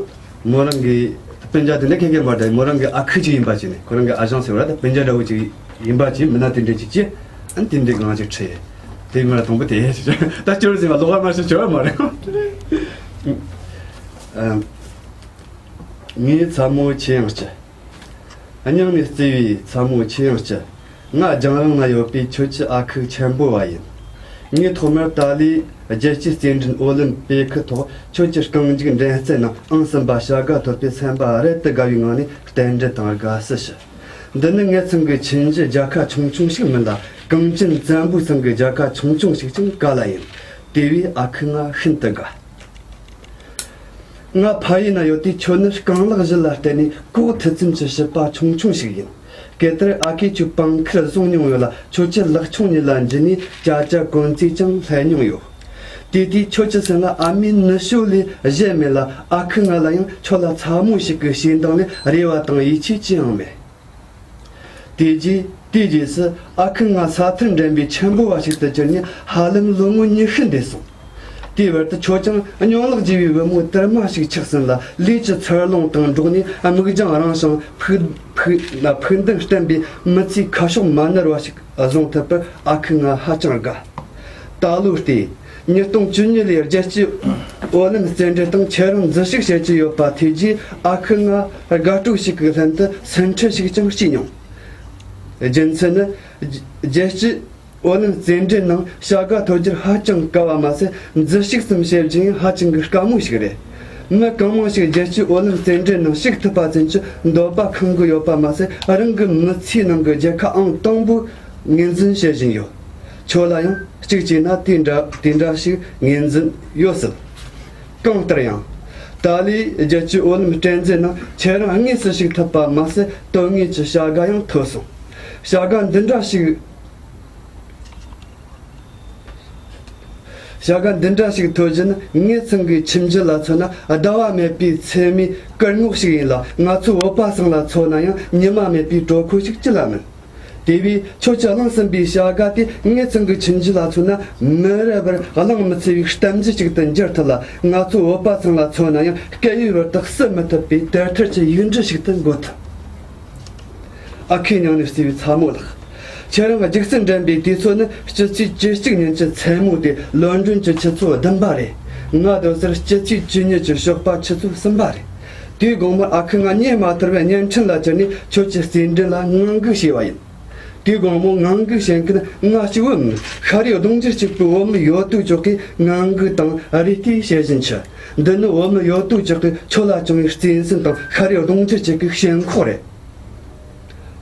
མོ་རང་གི་སྤུན་ཀྱག་དེ་འདྲ་ཁེ་ཁེ་མ་རེད། མོ་རང་གི་ཨ་ཁུ་ཅིག་ཡིན་པ་ཅིག་ནས་ཁོ་རང་གི་ཨ་ཞང་ཟེར་བ་ད་སྤུན་ཀྱག་འདྲ་བོ་ཅིག་ཡིན་པ་ཅིག་མི་སྣ་དེ་འདྲ་ཅིག་ཅེས་ཨ་ནི་དེ་འདྲའི་སྒང་ཅིག་ཁྲིད་ཡིན། དེ་ང་ལ་དང་པོ་དེ་ཡིན་ཞེས་ད་སྐྱོར་ཟིན་པ་ལོག་པ་མ་ཤེས་བྱ་བ་མ་རེད། ཨ། ངའི་ཚ་མོ་ཆེ་ཡང་སྐྱིད། སྙིང་ནས་བརྩེ་བའི་ཚ་མོ་ཆེ་ཡང་སྐྱིད། ང་རྒྱང་རིང་ན་ཡོད་པའི་ཁྱོད་ཀྱི་ཨ་ཁུ་ཆེན་པོ་བ་ཡིན། ངས་ཐོག་མར་ཏཱ་ལའི་རྒྱལ་སྤྱིའི་རྩེད་འགྲན་ཨོ་ལིམ་པི་ཀི་ཐོག་ཁྱོད་ཀྱི་རྐང་རྒྱུག་འགྲན་རྩོད་ནང་ཨང་གསུམ་པ་བྱ་དགའ་ཐོབ་པའི་སེམས་པ་རབ་ཏུ་དགའ་བའི་ངང་ནས་རྟེན་འབྲེལ་དང་དགའ་བསུ་ཞུ། འདི་ནི་ངེད་ཚང་གི་ཁྱིམ་གཞི་རྒྱལ་ཁ་ཆུང་ཆུང་ཞིག་མིན་ལ། གངས་ཅན་བཙན་པོའི་ཚང་གི་རྒྱལ་ཁ་ཆུང་ཆུང་ཞིག་ཀྱང་ག་ལ་ཡིན། དེ་བས་ཨ་ཁུ་ང་ཤིན་ཏུ་དགའ། ང་ཕ་ཡུལ་ན་ཡོད་དུས་ཁྱོད་ནི་རྐང་ལག་བཞི་ལ་བརྟེན་ནས་གོ་མཐོ་ཚད་ཀྱི་བྱིས་པ་ཆུང་ཆུང་ཞིག་ཡིན། གལ་ཏེ་ཨ་ཁུས་ཁྱོད་པང་ཁར་བཟུང་མྱོང་ཡོད་ལ་ཁྱོད་ཀྱི་ལག་མཆོང་གཉིས་ལ་འཇུས་ནས་ཅ་ཅ་གོན་རྩིས་ཀྱང་ལྷད་མྱོང་ཡོད། དེ་དུས་ཁྱོད་ཀྱི་སེམས་ལ་ཨ་མའི་ནུ་ཞོ་ལས་གཞན་མེད་ལ། ཨ་ཁུ་ང་ལ་ཡང་ཁྱོད་ལ་ཚ་མོ་ཞིག་གི་ཞེ་འདང་ལས་རེ་བ་དང་ཡིད་ཆེས་ཅི་ཡང་མེད། དེ་རྗེས་དེའི་རྗེས་སུ་ཨ་ཁུ་ང་ས་མཐར་འགྲན་པའི་ཆེན་པོ་བ་ཞིག་ཏུ་གྱུར་ནས་ཧ་ལམ་ལོ་ངོ་ཉི་ཤུ་འདས་སོང་། དེའི་བར་དུ་ཁྱོད་ཀྱང་སྙིང་ལག་རྒྱས་པའི་བུ་མོ་དར་མ་ཞིག་ཆགས་ཟིན་ལ། ལུས་ཀྱི་འཚར་ལོངས་དང་འགྲོགས་ནས་མིག་རྒྱང་རིང་ཞིང་ཕུགས་ཕུགས་ཕུགས་འདུན་བརྟན་པའི་མི་ཚེའི་ཁ་ཕྱོགས་མ་ནར་བ་ཞིག་བཟུང་ཐུབ་པར་ཨ་ཁུ་ང་ཧ་ཅང་དགའ། ད་ལོ་སྟེ། ཉིས་སྟོང་བཅུ་གཉིས་ལོའི་རྒྱལ་སྤྱིའི་ཨོ་ལིམ་རྩེད་འགྲན་སྟེང་ཁྱེད་རང་འཛུལ་ཞུགས་བྱེད་ཀྱི་ཡོད་པ་ཐོས་རྗེས་ཨ་ཁུ་ང་དགའ་སྤྲོ་ཞིག་གི་ལྷན་དུ་སེམས་ཁྲལ་ཞིག་ཀྱང་སྐྱེས་མྱོང་། རྒྱུ་མཚན་ནི། རྒྱལ་སྤྱིའི་ཨོ་ལིམ་རྩེད་འགྲན་ནང་བྱ་དགའ་ཐོབ་རྒྱུར་ཧ་ཅང་དཀའ་བ་མ་ཟད། འཛུལ་ཞུགས་ཙམ་བྱེད་རྒྱུ་ཡང་ཧ་ཅང་གི་དཀའ་མོ་ཞིག་རེད། མི་གང་མང་ཞིག་རྒྱལ་སྤྱིའི་ཨོ་ལིམ་རྩེད་འགྲན་ནང་ཞུགས་ཐུབ་པ་ཙམ་གྱི་འདོད་པ་ཁེངས་གི་ཡོད་པ་མ་ཟད། རང་གི་མི་ཚེའི་ནང་གི་རྒྱལ་ཁ་ཨང་དང་པོ་ངོས་འཛིན་བྱེད་བཞིན་ཡོད། ཁྱོད་ལ་ཡང་གཅིག་བྱས་ན་དེ་འདྲ་དེ་འདྲ་ཞིག་ངོས་འཛིན་ཡོད་སྲིད། གང་ལྟར་ཡང་། ཏཱ་ལའི་རྒྱལ་སྤྱིའི་ཨོ་ལིམ་རྟེན་རྫས་ནང་ཁྱེད་རང་དངོས་སུ་ཞུགས་ཐུབ་པ་མ་ཟད། དོན་དངོས་ཀྱི་བྱ་དགའ་ཡང་ཐོབ་སོང་། བྱ་དགའ་འདི་འདྲ་ཞིག་བྱ་དགའ་འདི་འདྲ་ཞིག་ཐོབ་རྒྱུ་ནི་ངེད་ཚང་གི་ཁྱིམ་རྒྱུད་ལ་མཚོན་ན་ཟླ་བ་མེད་པའི་མཚན་མོའི་སྐར་ངོ་ཞིག་ཡིན་ལ། ང་ཚོའི་བོད་པ་ཚང་ལ་མཚོན་ན་ཡང་ཉི་མ་མེད་པའི་དྲོ་ཁོལ་ཞིག་ཅི་ལ་མིན། དེ་བས་ཁྱོད་ཀྱིས་བླངས་ཟིན་པའི་བྱ་དགའ་དེ་ངེད་ཚང་གི་ཁྱིམ་རྒྱུད་ལ་མཚོན་ན་མི་རབས་པར་གླེང་མི་ཚུགས་པའི་གཏམ་རྒྱུད་ཅིག་ཏུ་འགྱུར་ཐུབ་ལ། ང་ཚོའི་བོད་པ་ཚང་ལ་མཚོན་ན་ཡང་སྐད་ཡིག་བར་དུ་བསུ་མི་ཐུབ་པའི་དེབ་ཐེར་གྱི་ཡིག་འབྲུ་ཞིག་ཏུ་འགོད་ཐུབ། ཨ་ཁུའི་སྙིང་ནས་བརྩེ་བའི་ཚ་མོ་ལགས། ཁྱེད་རང་རྒྱུག་རྩལ་འགྲན་པའི་དུས་ཚོད་ནི་སྤྱི་ཚེས་བཅུ་གཅིག་ཉིན་གྱི་མཚན་མོ་སྟེ་ལོན་ཌོན་གྱི་ཆུ་ཚོད་བདུན་པ་རེད། ང་སྡོད་སར་སྤྱི་ཚེས་བཅུ་གཉིས་ཀྱི་ཞོགས་པ་ཆུ་ཚོད་གསུམ་པ་རེད། དེའི་དགོང་མོར་ཨ་ཁུ་ང་གཉིད་མ་ཐར་བའི་བརྙན་འཕྲིན་ལ་གྱུར་ནས་ཁྱོད་ཀྱི་རྩེད་འགྲན་ལ་ངང་སྒུག་བྱས་པ་ཡིན། དེའི་དགོང་མོ་ངང་སྒུག་བྱེད་མཁན་ང་གཅིག་པུ་མིན། ཤ་རུས་གདུང་རྒྱུད་གཅིག་པའི་བུ་མོ་ཡོད་དོ་ཅོག་གིས་ངང་སྒུག་དང་རེ་ལྟོས་བྱེད་བཞིན་མཆིས། འདི་ནི་བུ་མོ་ཡོད་དོ་ཅོག་གིས་ཁྱོད་ལ་བཅངས་པའི་བརྩེ་སེམས་དང་ཤ་རུས་གདུང་རྒྱུད་གཅིག་གི་ཞེན་ཁོག་རེད།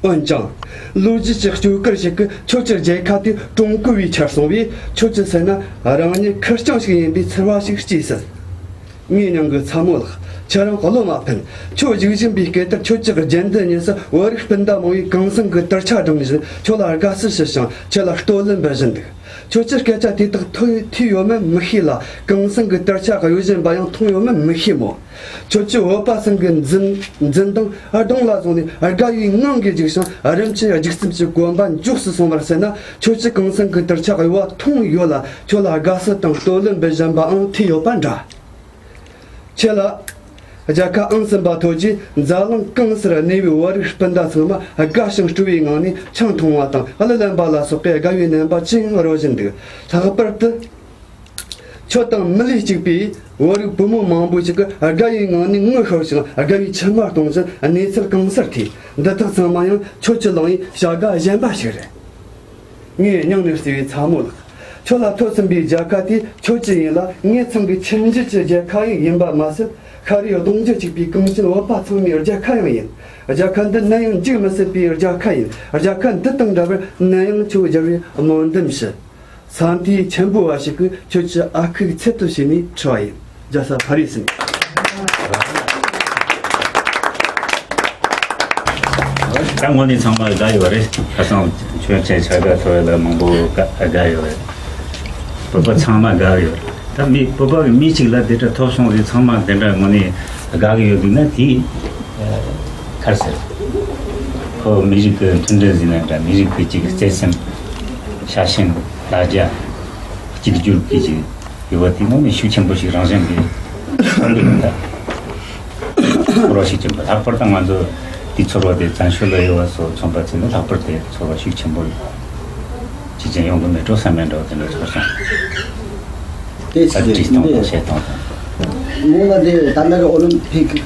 འོན་ཀྱང་། ལོ་རྒྱུས་ཀྱི་བཅོས་སྐར་ཞིག་གིས་ཁྱོད་ཀྱི་རྒྱལ་ཁ་དེ་ཀྲུང་གོའི་ཆར་སོང་བས། ཁྱོད་ཀྱི་སེམས་ན་རང་ཉིད་ཁེར་རྐྱང་ཞིག་ཡིན་པའི་ཚོར་བ་ཞིག་སྐྱེས་སྲིད། ངའི་སྙིང་གི་ཚ་མོ་ལགས། ཁྱེད་རང་བློ་མ་ཕམ། ཁྱོད་རྒྱུག་བཞིན་པའི་སྐབས་དེར་ཁྱོད་ཀྱི་རྒྱན་ལྡན་ཉིན་སུ་བོད་རིགས་སྤུན་ཟླ་མང་བོས་གུང་སེང་གི་དར་ཆ་བསྒྲེངས་བཞིན་ཁྱོད་ལ་དགའ་བསུ་ཞུ་ཞིང་ཁྱེད་ལ་བསྟོད་གླུ་འབུལ་བཞིན་འདུག། ཁྱོད་ཀྱིས་སྐད་ཆ་དེ་དག་ཐོས་ཐོས་ཡོད་མེད་མི་ཤེས་ལ། གུང་སེང་གི་དར་ཆ་གཡོ་བཞིན་པ་ཡང་མཐོང་ཡོད་མེད་མི་ཤེས་མོད། ཁྱོད་ཀྱིས་བོད་པ་ཚང་གི་འཛིན་འཛིན་སྟངས་གདོང་ལ་བཟུང་ནས་དགའ་བའི་ངང་གིས་རྒྱུག་ཞིང་རིམ་གྱིས་རྒྱུག་རྩལ་གྱི་གོམ་པ་མགྱོགས་སུ་སོང་བར་སེམས་ན། ཁྱོད་ཀྱིས་གུང་སེང་གི་དར་ཆ་གཡོ་བ་མཐོང་ཡོད་ལ། ཁྱོད་ལ་དགའ་བསུ་དང་བསྟོད་གླུ་འབུལ་བཞིན་པའང་ཐོས་ཡོད་པ་འདྲ། ཁྱེད་ལ། རྒྱལ་ཁ་ཨང་གསུམ་པ་ཐོབ་རྗེས་འཛམ་གླིང་གང་སར་གནས་པའི་བོད་རིགས་སྤུན་ཟླ་ཚང་མ་དགའ་ཞིང་སྤྲོ་བའི་ངང་ནས་ཆང་འཐུང་བ་དང་གླུ་ལེན་པ་ལ་སོགས་པའི་དགའ་བའི་རྣམ་པ་ཅི་ཡང་རོལ་བཞིན་འདུག། ལྷག་པར་དུ། ཁྱོད་དང་མི་ལུས་གཅིག་པའི་བོད་རིགས་བུ་མོ་མང་པོ་ཞིག་གིས་དགའ་བའི་ངང་ནས་ངུ་ཤོར་ཞིང་དགའ་བའི་མཆི་མ་གཏོང་བཞིན་གནས་ཚུལ་གང་སར་ཐོས། འདི་དག་ཚང་མ་ཡང་ཁྱོད་ཀྱིས་བླངས་པའི་བྱ་དགའ་གཞན་པ་ཞིག་རེད། ངའི་སྙིང་ནས་བརྩེ་བའི་ཚ་མོ་ལགས། ཁྱོད་ལ་ཐོབ་ཟིན་པའི་རྒྱལ་ཁ་དེ་ཁྱོད་ཀྱི་ཡིན་ལ། ངེད་ཚང་གི་ཁྱིམ་རྒྱུད་ཀྱི་རྒྱལ་ཁ་ཡང་ཡིན་པ་མ་ཟད། ཤ་རུས་གདུང་རྒྱུད་གཅིག་པའི་གངས་ཅན་བོད་པ་ཚང་མའི་རྒྱལ་ཁ་ཡང་ཡིན། རྒྱལ་ཁ་འདི་ནམ་ཡང་འཇིག་མི་སྲིད་པའི་རྒྱལ་ཁ་ཡིན། རྒྱལ་ཁ་འདི་དང་འདྲ་བར་ནམ་ཡང་ཁྱོད་རྒྱལ་བའི་སྨོན་འདུན་ཞུ། ས་མཐོའི་ཆེན་པོ་བ་ཞིག་གིས་ཁྱོད་ཀྱི་ཨ་ཁུའི་ཚུལ་དུ་བྱས་ནས་འཁྲི་བ་ཡིན། རྒྱལ་ས་ཕ་རི་སི་ནས། ད་དངོས་གནས་ཚང་མ་དགའ་ཡོད་རེད། ཁ་སང་ཁྱོད་ཚོས་ཕྱག་དགའ་ཐོབ་ཡ་ལ་མང་པོ་དགའ་དགའ་ཡོད་རེད། བོད་པ་ཚང་མ་དགའ་ཡོད་རེད། ད་མི་བོད་པ་གི་མི་གཅིག་ལ་དེ་འདྲ་ཐོབ་སོང་ཟེར། ཚང་མ་དེ་འདྲ་དངོས་གནས་དགའ་གི་ཡོད་འདུག་ན། དེ་ག་རེ་ཟེར། ཁོ་མི་རིགས་ཀྱི་མཐུན་སྒྲིལ་ཟེར་ན་འདྲ། མི་རིགས་ཀྱི་གཅིག་བརྩེ་སེམས། ཤ་ཞེན། ལ་རྒྱ། གཅིག་གྱུར་གྱི་ཅིག་ཡོད་པ་དེ་དངོས་གནས་ཤུགས་ཆེན་པོ་ཞིག་རང་བཞིན་གྱིས་ཚོར་བ་ཞིག་ཅིག་ལྷག་པར་དུ་ང་ཚོ་དེ་ཚོར་བ་དེ་བཙན་བྱོལ་ལ་ཡོད་པ་སོགས་མཚོན་པ་བྱས་ན། ལྷག་པར་དུ་ཚོར་བ་ཤུགས་ཆེན་པོ་ཅིག་ཅན་ཡོང་གི་མེད་འགྲོ་བསམ་མེད་འགྲོ་དེ་འདྲ་ཚོར་སོང་། དེ་ད་བྲིས་སྟངས་དང་བཤད་སྟངས་དང་། ངོ་ལ་དེ་ད་ལྟ་གི་ཨོ་ལིམ་ཕིག་གི་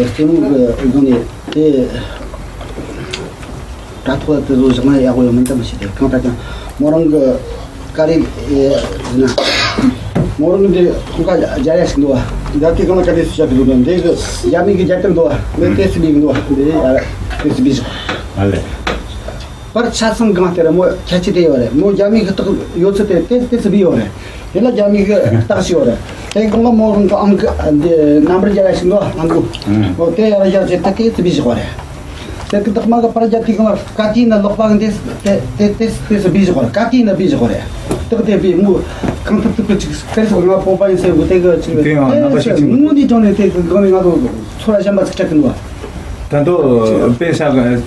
རྩེད་མོ་གི་སྒང་ནས་དེ། དྲ་ཐོག་ལ་དེ་ཚོ་བཞག་ན་ཡག་པོ་ཡོད་མིན་ད་མི་ཤེས་ཏེ། གང་ལྟར་ཀྱང་མོ་རང་གི་ཀ་རེ་ཡིན་ན། མོ་རང་གི་འདི་ཁོང་ཁ་རྒྱ་ཡ་ཞིག་འདུག་བ། རྒྱ་དེ་གང་ལ་ཀ་རེ་སུ་བྱ་གི་འདུག་ན། འདི་གི་རྒྱ་མི་གི་རྒྱ་གཏེར་འདུག་བ། འདི་ཏེ་སི་བི་གི་འདུག་བ། འདི་ཡ་ཏེ་སི་བི་ཞིག་ཨ་ལེ། པར་ཆ་ཚང་གང་དེ་རེད། མོ་ཁྱད་ཆོས་དེ་ཡོད་རེད། མོ་རྒྱ་མི་གི་རྟགས་ཡོད་ཚད་དེ་ཏེ་ཏེ་སི་བི་ཡོད་རེད། དེ་ལ་རྒྱ་མི་གི་རྟགས་ཤིག་ཡོད་རེད། དེ་གང་ལ་མོ་རང་གི་ཨང་ཀི་འདི་ནམ་བར་རྒྱ་ཡ་ཞིག་འདུག་བ། ཨང་ཀི་འོ་དེ་ཡ་ར་ཡ་ཟེར་ཏེ་ཏེ་སི་བི་ཞིག་ཡོད་རེད། དེ་གི་དག་མ་གི་པར་རྒྱབ་དུས་སྒང་ལ་ཀ་ཏི་ན་ལོག་པ་གི་དེ་དེ་དེ་དེ་སུ་བི་ཞིག་གོ་རེད། ཀ་ཏི་ན་བི་ཞིག་གོ་རེད། དག་དེ་བི་མུ་གང་ཐུབ་ཐུབ་ཀི་ཅིག་སྐད་སོགས་ང་སྤོབས་པ་ཡིན་ཟེར་གི་དེ་གི་ཅིག་དེ་ཡང་རྣམ་པ་ཞིག་ཅིག་ངུ་ནི་ཅོང་ནི་དེ་གི་སྒང་ནས་ང་ཚོ་ཚོར་བ་གཞན་པ་ཅིག་སྤྲད་གི་འདུག་དེ་ཚོ་དཔེ་ཤ་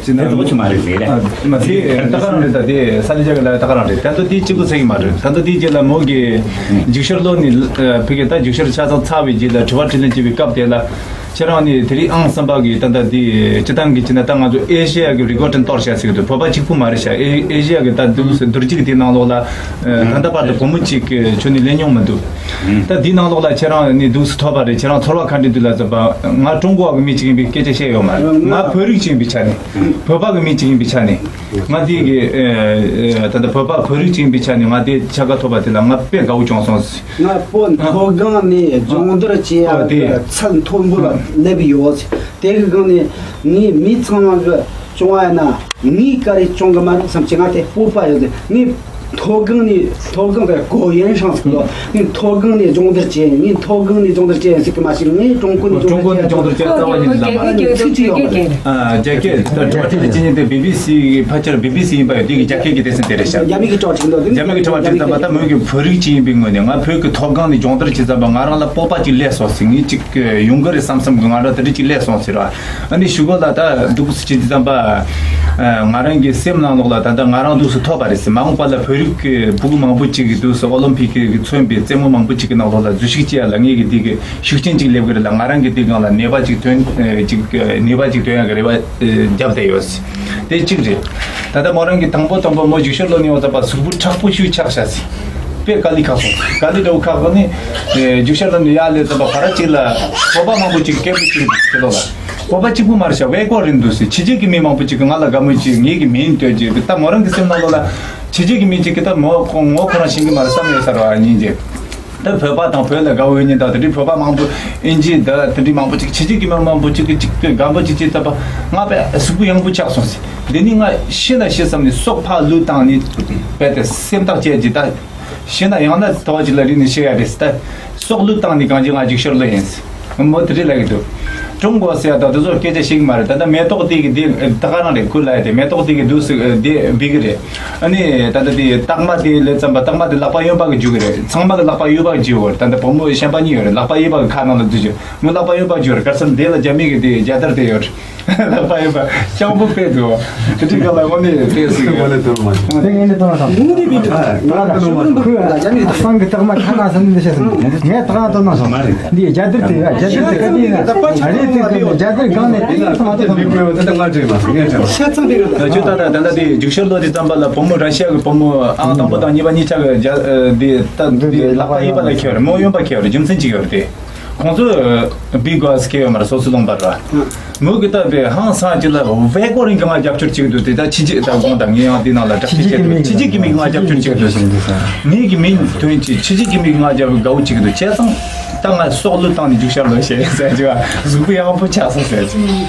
ཅི་ན་དེ་ཚོ་ཆུ་མ་རེད་ཟེར་རེད། མ་དེ་ད་ག་རང་རེད། ད་དེ་ས་ལི་ཅག་གི་ལ་ད་ག་རང་རེད། ད་དེ་གཅིག་པུ་ཟེར་གི་མ་རེད། ད་དེ་རྗེས་ལ་མོ་གི་འཇིགས་ཤར་ལོ་ནི་ཕི་གི་ད་འཇིགས་ཤར་ཆ་ཚང་ཚ་བའི་རྗེས་ལ་དྲི་བ་དྲིས་ལན་བྱེད་པའི་སྐབས་དེ་ལ། ཁྱེད་རང་ནི་དེ་རིང་ཨང་གསུམ་པ་གི་ད་ལྟ་འདི་སྤྱི་བཏང་གི་བྱས་ན་ད་ང་ཚོ་ཨེ་ཤེ་ཡ་གི་རི་ཀོར་ཌིང་གཏོར་བྱ་ཟེར་གི་འདུག་བོད་པ་གཅིག་པུ་མ་རེད་ཤག་ཨེ་ཨེ་ཤེ་ཡ་གི་ད་འདུག་སེ་བསྡུར་གཅིག་དེའི་ནང་ལོགས་ལ་ད་ལྟ་བར་དུ་བུ་མོ་གཅིག་གི་ཁྱོན་ནས་ལེན་མྱོང་མི་འདུག་ད་འདིའི་ནང་ལོགས་ལ་ཁྱེད་རང་ནི་འདུག་སེ་ཐོབ་པ་རེད། ཁྱེད་རང་ཚོར་བ་ག་འདྲ་འདུག་ལ་ཟེར་བ། ང་ཀྲུང་གོ་བ་གི་མི་གཅིག་ཡིན་པའི་སྐད་ཆ་བཤད་ཡོད་མ་རེད། ང་བོད་རིགས་གཅིག་ཡིན་པའི་ཆ་ནས། བོད་པ་གི་མི་གཅིག་ཡིན་པའི་ཆ་ནས། ང་འདི་གི་ད་ལྟ་བོད་པ་བོད་རིགས་གཅིག་ཡིན་པའི་ཆ་ནས་ང་འདི་ཆ་ག་ཐོབ་པ་དེ་ལ་ང་དཔེ་དགའ་བོ་བྱུང་སོང་། ང་བོད་མཐོ་སྒང་ནས་སྦྱོང་བརྡར་བྱེད་ཡག་གི་ཚད་མཐོན་པོ་ལ་སླེབས་ཡོད། དེ་གི་སྒང་ནས་ངའི་མི་ཚང་མ་གི་བྱུང་བ་ཡིན་ན་ངའི་བཀའ་རེ་བྱུང་གི་མ་རེད་བསམ་གྱི་ང་དེ་སྤོབས་པ་ཡོད་དེ། ངའི་མཐོ་སྒང་ནས་མཐོ་སྒང་དེ་གོ་ཡན་ཧྲང་ཟེར་གི་འདུག་ངའི་མཐོ་སྒང་ནས་སྦྱོང་བརྡར་བྱས། ངའི་མཐོ་སྒང་ནས་སྦྱོང་བརྡར་བྱས་ཟེར་གི་མ་ཤེས། ངའི་ཀྲུང་གོ་ནས་ཀྲུང་གོ་ནས་སྦྱོང་བརྡར་བྱས་རྩ་བ་ཉིད་ནས་ལབ་མ་རེད། ཚིག་གཅིག་ཡོད་མ་རེད། ཨ་རྒྱ་སྐད་དང་དྲི་བ་དྲིས་ལན་བྱེད་མཁན་དེ་བི་བི་སི་ཕལ་ཆེར་བི་བི་སི་ཡིན་པ་ཡོད། དེ་གི་རྒྱ་སྐད་ཀྱི་སྡེ་ཚན་དེ་རེད་ཤག་རྒྱ་མི་གི་དྲི་བ་དྲིས་འདུག་རྒྱ་མི་གི་དྲི་བ་དྲིས་ཙམ་པ་ད་མོས་ཀྱི་བོད་རིགས་ཅིག་ཡིན་པའི་ངོས་ནས་ང་བོད་ཀྱི་མཐོ་སྒང་ནས་སྦྱོང་བརྡར་བྱས་ཙམ་པ་ང་རང་ལ་སྤོབས་པ་ཅིག་སླེབས་སོང་ཟེར། ངས་ཅིག་ཡོང་གི་རེད་བསམ་བསམ་གི་ང་རང་དེ་འདྲ་ཅིག་སླེབས་སོང་ཟེར་བ། ཨ་ནི་གཞུག་གུ་ལ་ད་འདུག་སེ་བྱས་ཙམ་པ་ང་རང་གི་སེམས་ནང་ལོགས་ལ་ད་ལྟ་ང་རང་འདུག་སེ་ཐོབ་པ་རེད་ཟེར། མ་འོངས་པ་ལ་བོད་རིགས་ཀྱི་ཕྲུ་གུ་མང་པོ་ཅིག་གིས་འདུག་སེ་ཨོ་ལིམ་ཕིག་གི་མཚོན་པའི་རྩེད་མོ་མང་པོ་ཅིག་གི་ནང་ལོགས་ལ་འཛུལ་ཞུགས་བྱེད་ཡ་ལ་ངས་གི་འདི་གི་ཤུགས་རྐྱེན་ཅིག་སླེབས་ཀྱི་རེད་ལ། ང་རང་གི་འདི་སྒང་ལ་ནུས་པ་ཅིག་ཐོན་ཅིག་ནུས་པ་ཅིག་ཐོན་ཡག་གི་རེ་བ་བརྒྱབ་བསྡད་ཡོད། དེ་གཅིག་རེད། ད་ལྟ་མོ་རང་གི་དང་པོ་དང་པོ་མོ་རྒྱུག་ཤར་ལོག་ནས་ཡོང་ཙམ་པ་གཟུགས་པོ་མཁྲེགས་པོ་ཞིག་ཆགས་ཤག་ཟེར། དཔེ་དཀའ་ལས་ཁག་སོང་། དཀའ་ལས་འདྲ་བོ་ཁག་སོང་ནས། རྒྱུག་ཤར་ལོག་ནས་ཡར་སླེབས་ཙམ་པ་ཕར་གཅིག་ལ་སྤོབས་པ་མང་པོ་ཅིག་སྐད་པོ་ཅིག་འདུག་ཟེར་ལོ་ལ། སྤོབས་པ་གཅིག་པུ་མ་རེད་ཤག། བས་ཀོ་རིན་འདུག་ཟེར། ཕྱི་རྒྱལ་གྱི་མི་མང་པོ་ཅིག་གིས་ང་ལ་དགའ་མོས་ཅིག་ངེད་ཀྱི་མིང་བཏོན་ཅིག། ད་མོ་རང་གི་སེམས་ནང་ལོགས་ལ་ཕྱི་རྒྱལ་གྱི་མི་ཅིག་གིས་ད་མོ་ཁོ་ངོ་ཁོ་རང་ཤེས་ཀྱི་མ་རེད་བསམ་ཡོད་ས་རེད་བ་སྙིང་རྗེ། ད་བོད་པ་དང་བོད་ལ་དགའ་བོ་ཡོད་ཉིན་ད་དེ་འདྲའི་བོད་པ་མང་པོ་ཨིན་ཇི་ད་དེ་འདྲའི་མང་པོ་ཅིག་ཕྱི་རྒྱལ་གྱི་མི་མང་པོ་ཅིག་གིས་ཅིག་དགའ་པོ་ཅིག་ཅིག་ད་པ་ང་དཔེ་གཟུགས་པོ་ཡང་པོ་ཆགས་སོང་ཟེར། འདི་ནི་ང་ཤི་ན་ཤི་བསམ་ནས་སྲོག་ཕར་བླུས་བཏང་ནས་རྦད་དེ་སེམས་ཐག་བཅད་ཀྱི་ད། ཤི་ན་ཡང་ན་དོགས་ཀྱི་ལ་རིག་ནས་ཤི་ཡ་རེད་ཟེར། ད་སྲོག་བླུས་བཏང་ནས་གང་ཅི་ང་རྒྱུག་ཤར་ལོག་ཡིན་ཟེར། མོ་དེ་འདྲས་ལབ་ཀྱི་འདུག། ཀྲུང་གོ་ཟེར་ཡ་ད་དེ་ཚོ་སྐད་ཆ་བཤད་ཀྱི་མ་རེད། ད་ལྟ་མེ་ཏོག་དེ་གི་དེ་ད་ག་རང་རེད། ཁོས་ལབ་ཡ་དེ་མེ་ཏོག་དེ་གི་འདུག་སེ་དེ་འབིག་གི་རེད། ཨ་ནི་ད་ལྟ་དེ་རྟགས་མ་དེ་ལས་ཙམ་པ་རྟགས་མ་དེ་ལག་པ་གཡོན་པ་གི་འཇུག་གི་རེད། ཚང་མ་གི་ལག་པ་གཡོན་པ་གི་འཇུག་གི་རེད། ད་ལྟ་བུ་མོ་གཞན་པ་གཉིས་ཡོད་རེད། ལག་པ་གཡོན་པ་གི་ཁ་ནང་ལ་འཛུལ་འཇུག། མོའི་ལག་པ་གཡོན་པ་འཇུག་རེད། ག་རེ་ཟེར་ན་དེ་ལ་རྒྱ་མི་གི་དེ་རྒྱལ་དར་དེ་ཡོད་རེད། ལག་པ་གཡོན་པ་སྤྱང་པོ་དཔེ་འདུག། དེ་འདྲའི་སྐབས་ལ་དངོས་གནས་དཔེ་སྲིད་ཡོད། དེ་ངས་ནི་སྟོན་ལ་སོང་། དེ་ངས་ནི་སྟོན་ལ་སོང་། ཁོས་སང་གི་རྟགས་མ་ཁ་ནང་སོང་ནི་འདི་བཤད་སོང་། ངས་ད་ག་སྟོན་ན་སོང་། འདི་རྒྱལ་དར་དེ་ཡ་རྒྱལ་དར་དེ་ག་དུས་ན་ཨ་རེ་དེ་ག་རྒྱལ་དར་སྒང་ནས་དེ་ཡང་སོང་། དེ་འདི་དགོས་བ་དེ་ང་བྲིས་མ་སོང་། ངས་བྲིས་མ་སོང་། ཁྱོད་ད་ད་ད་ད་དེ་རྒྱུག་ཤར་ལོག་དུས་ཙམ་པ་ལ་བུ་མོ་ར་ཤི་ཡ་གི་བུ་མོ་ཨང་དང་པོ་དང་གཉིས་པ་གཉིས་ཆ་གི་རྒྱ་དེ་ད་དེ་ལག་པ་གཡས་པ་ལ་འཁེལ་བ་རེད། མོ་གཡོན་པ་འཁེལ་བ་རེད། རྒྱུ་མཚན་ཅིག་ཡོད་རེད་དེ། ཁོང་ཚོ་བི་གོ་སི་ཁེ་ཡོད་མ་རེད། སོ་སོ་ལུང་པ་རེད། མོ་གི་ད་བའི་ཧང་སང་ཅི་ལ་བའི་ཀོ་རིན་གི་ང་རྒྱབ་སྐྱོར་བྱེད་ཀྱི་འདུག། དེ་ད་ཕྱི་རྒྱལ་ད་དགོངས་དག། ངས་ཡང་དེ་ནང་ལ་དྲག་ཆས་བྱེད་ཀྱི་འདུག། ཕྱི་རྒྱལ་གི་མི་ང་རྒྱབ་སྐྱོར་བྱེད་ཀྱི་འདུག། ངས་གི་མིང་ཐོན་ཅིག་ཕྱི་རྒྱལ་གི་མི་ང་རྒྱབ་དགའ་བོ་བྱེད་ཀྱི་འདུག། བྱས་ཙང་ད་ང་སྲོག་བློས་བཏང་ནས་རྒྱུག་ཤར་ལོག་བྱས་ཟེར་གྱི་བ། གཟུགས་པོ་ཡག་པོ་ཆགས་སོང་ཟེར་གྱི།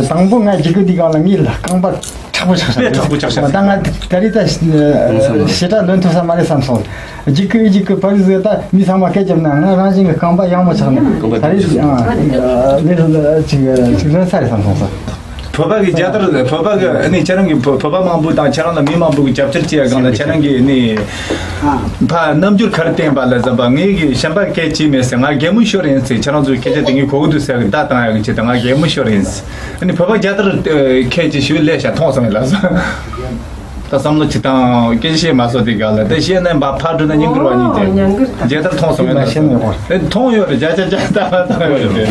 དང་པོ་ང་རྒྱུག་གི་འདི་གང་ལ་ངའི་ལ་རྐང་པ་དྲག་པོ་ཆགས་ཤག། དཔེ་དྲག་པོ་ཆགས་ཤག། ད་ང་ད་རེས་ད་ཞེ་དྲག་ལོན་ཐུབ་ས་མ་རེད་བསམ་སོང་། འཇིགས་སྐུལ་འཇིགས་སྐུལ་བར་ཟེར། ད་མི་ཚང་མ་སྐད་རྒྱབ་ན་ང་རང་བཞིན་གྱི་རྐང་པ་ཡག་མོ་ཆགས་ནས་ད་རེས་ཨ་ལས་ལ་ཅིག་ཅིག་ལོན་ས་རེད་བསམ་སོང་ས། བོད་པ་གི་རྒྱལ་དར། བོད་པ་གི་ཨ་ནི་ཁྱེད་རང་གི་བོད་བོད་པ་མང་པོ་དང་ཁྱེད་རང་ལ་མི་མང་པོ་གི་རྒྱབ་སྐྱོར་བྱེད་ཡ་སྒང་ལ་ཁྱེད་རང་གི་ཨ་ནི་ཕ་རྣམ་འགྱུར་ག་རེ་བསྟན་པ་ལ་བསམ་པ། ངས་གི་གཞན་པ་སྐད་ཅིག་མེད་ཟེར། ང་གད་མོ་ཤོར་ཡིན་ཟེར། ཁྱེད་རང་ཚོའི་སྐད་ཆ་དེ་ངས་གོ་གི་འདུག་ཟེར་གི་བརྡ་བཏང་ཡ་གི་ཆེད་དུ་ང་གད་མོ་ཤོར་ཡིན་ཟེར། ཨ་ནི་བོད་པ་རྒྱལ་དར་ཁྱེད་ཀྱི་ཞུ་ལས་ཤ་མཐོང་སོང་ཡིན་ལ་ཟེར། ད་བསམ་བློ་ཅི་བཏང་སྐད་ཆ་བཤད་མ་སོང་དེ་ག་ལ་དེ་བཤད་ན་མ་ཕར་འགྲོ་ན་ཉིན་དགུ་ར་ཉིན་དེ་རྒྱལ་དར་མཐོང་སོང་ཡོད་ན་ཟེར། ཨེ་མཐོང་ཡོད་རེད། བརྒྱ་ཆ་བརྒྱ་ད་མཐོང་ཡོད་རེད།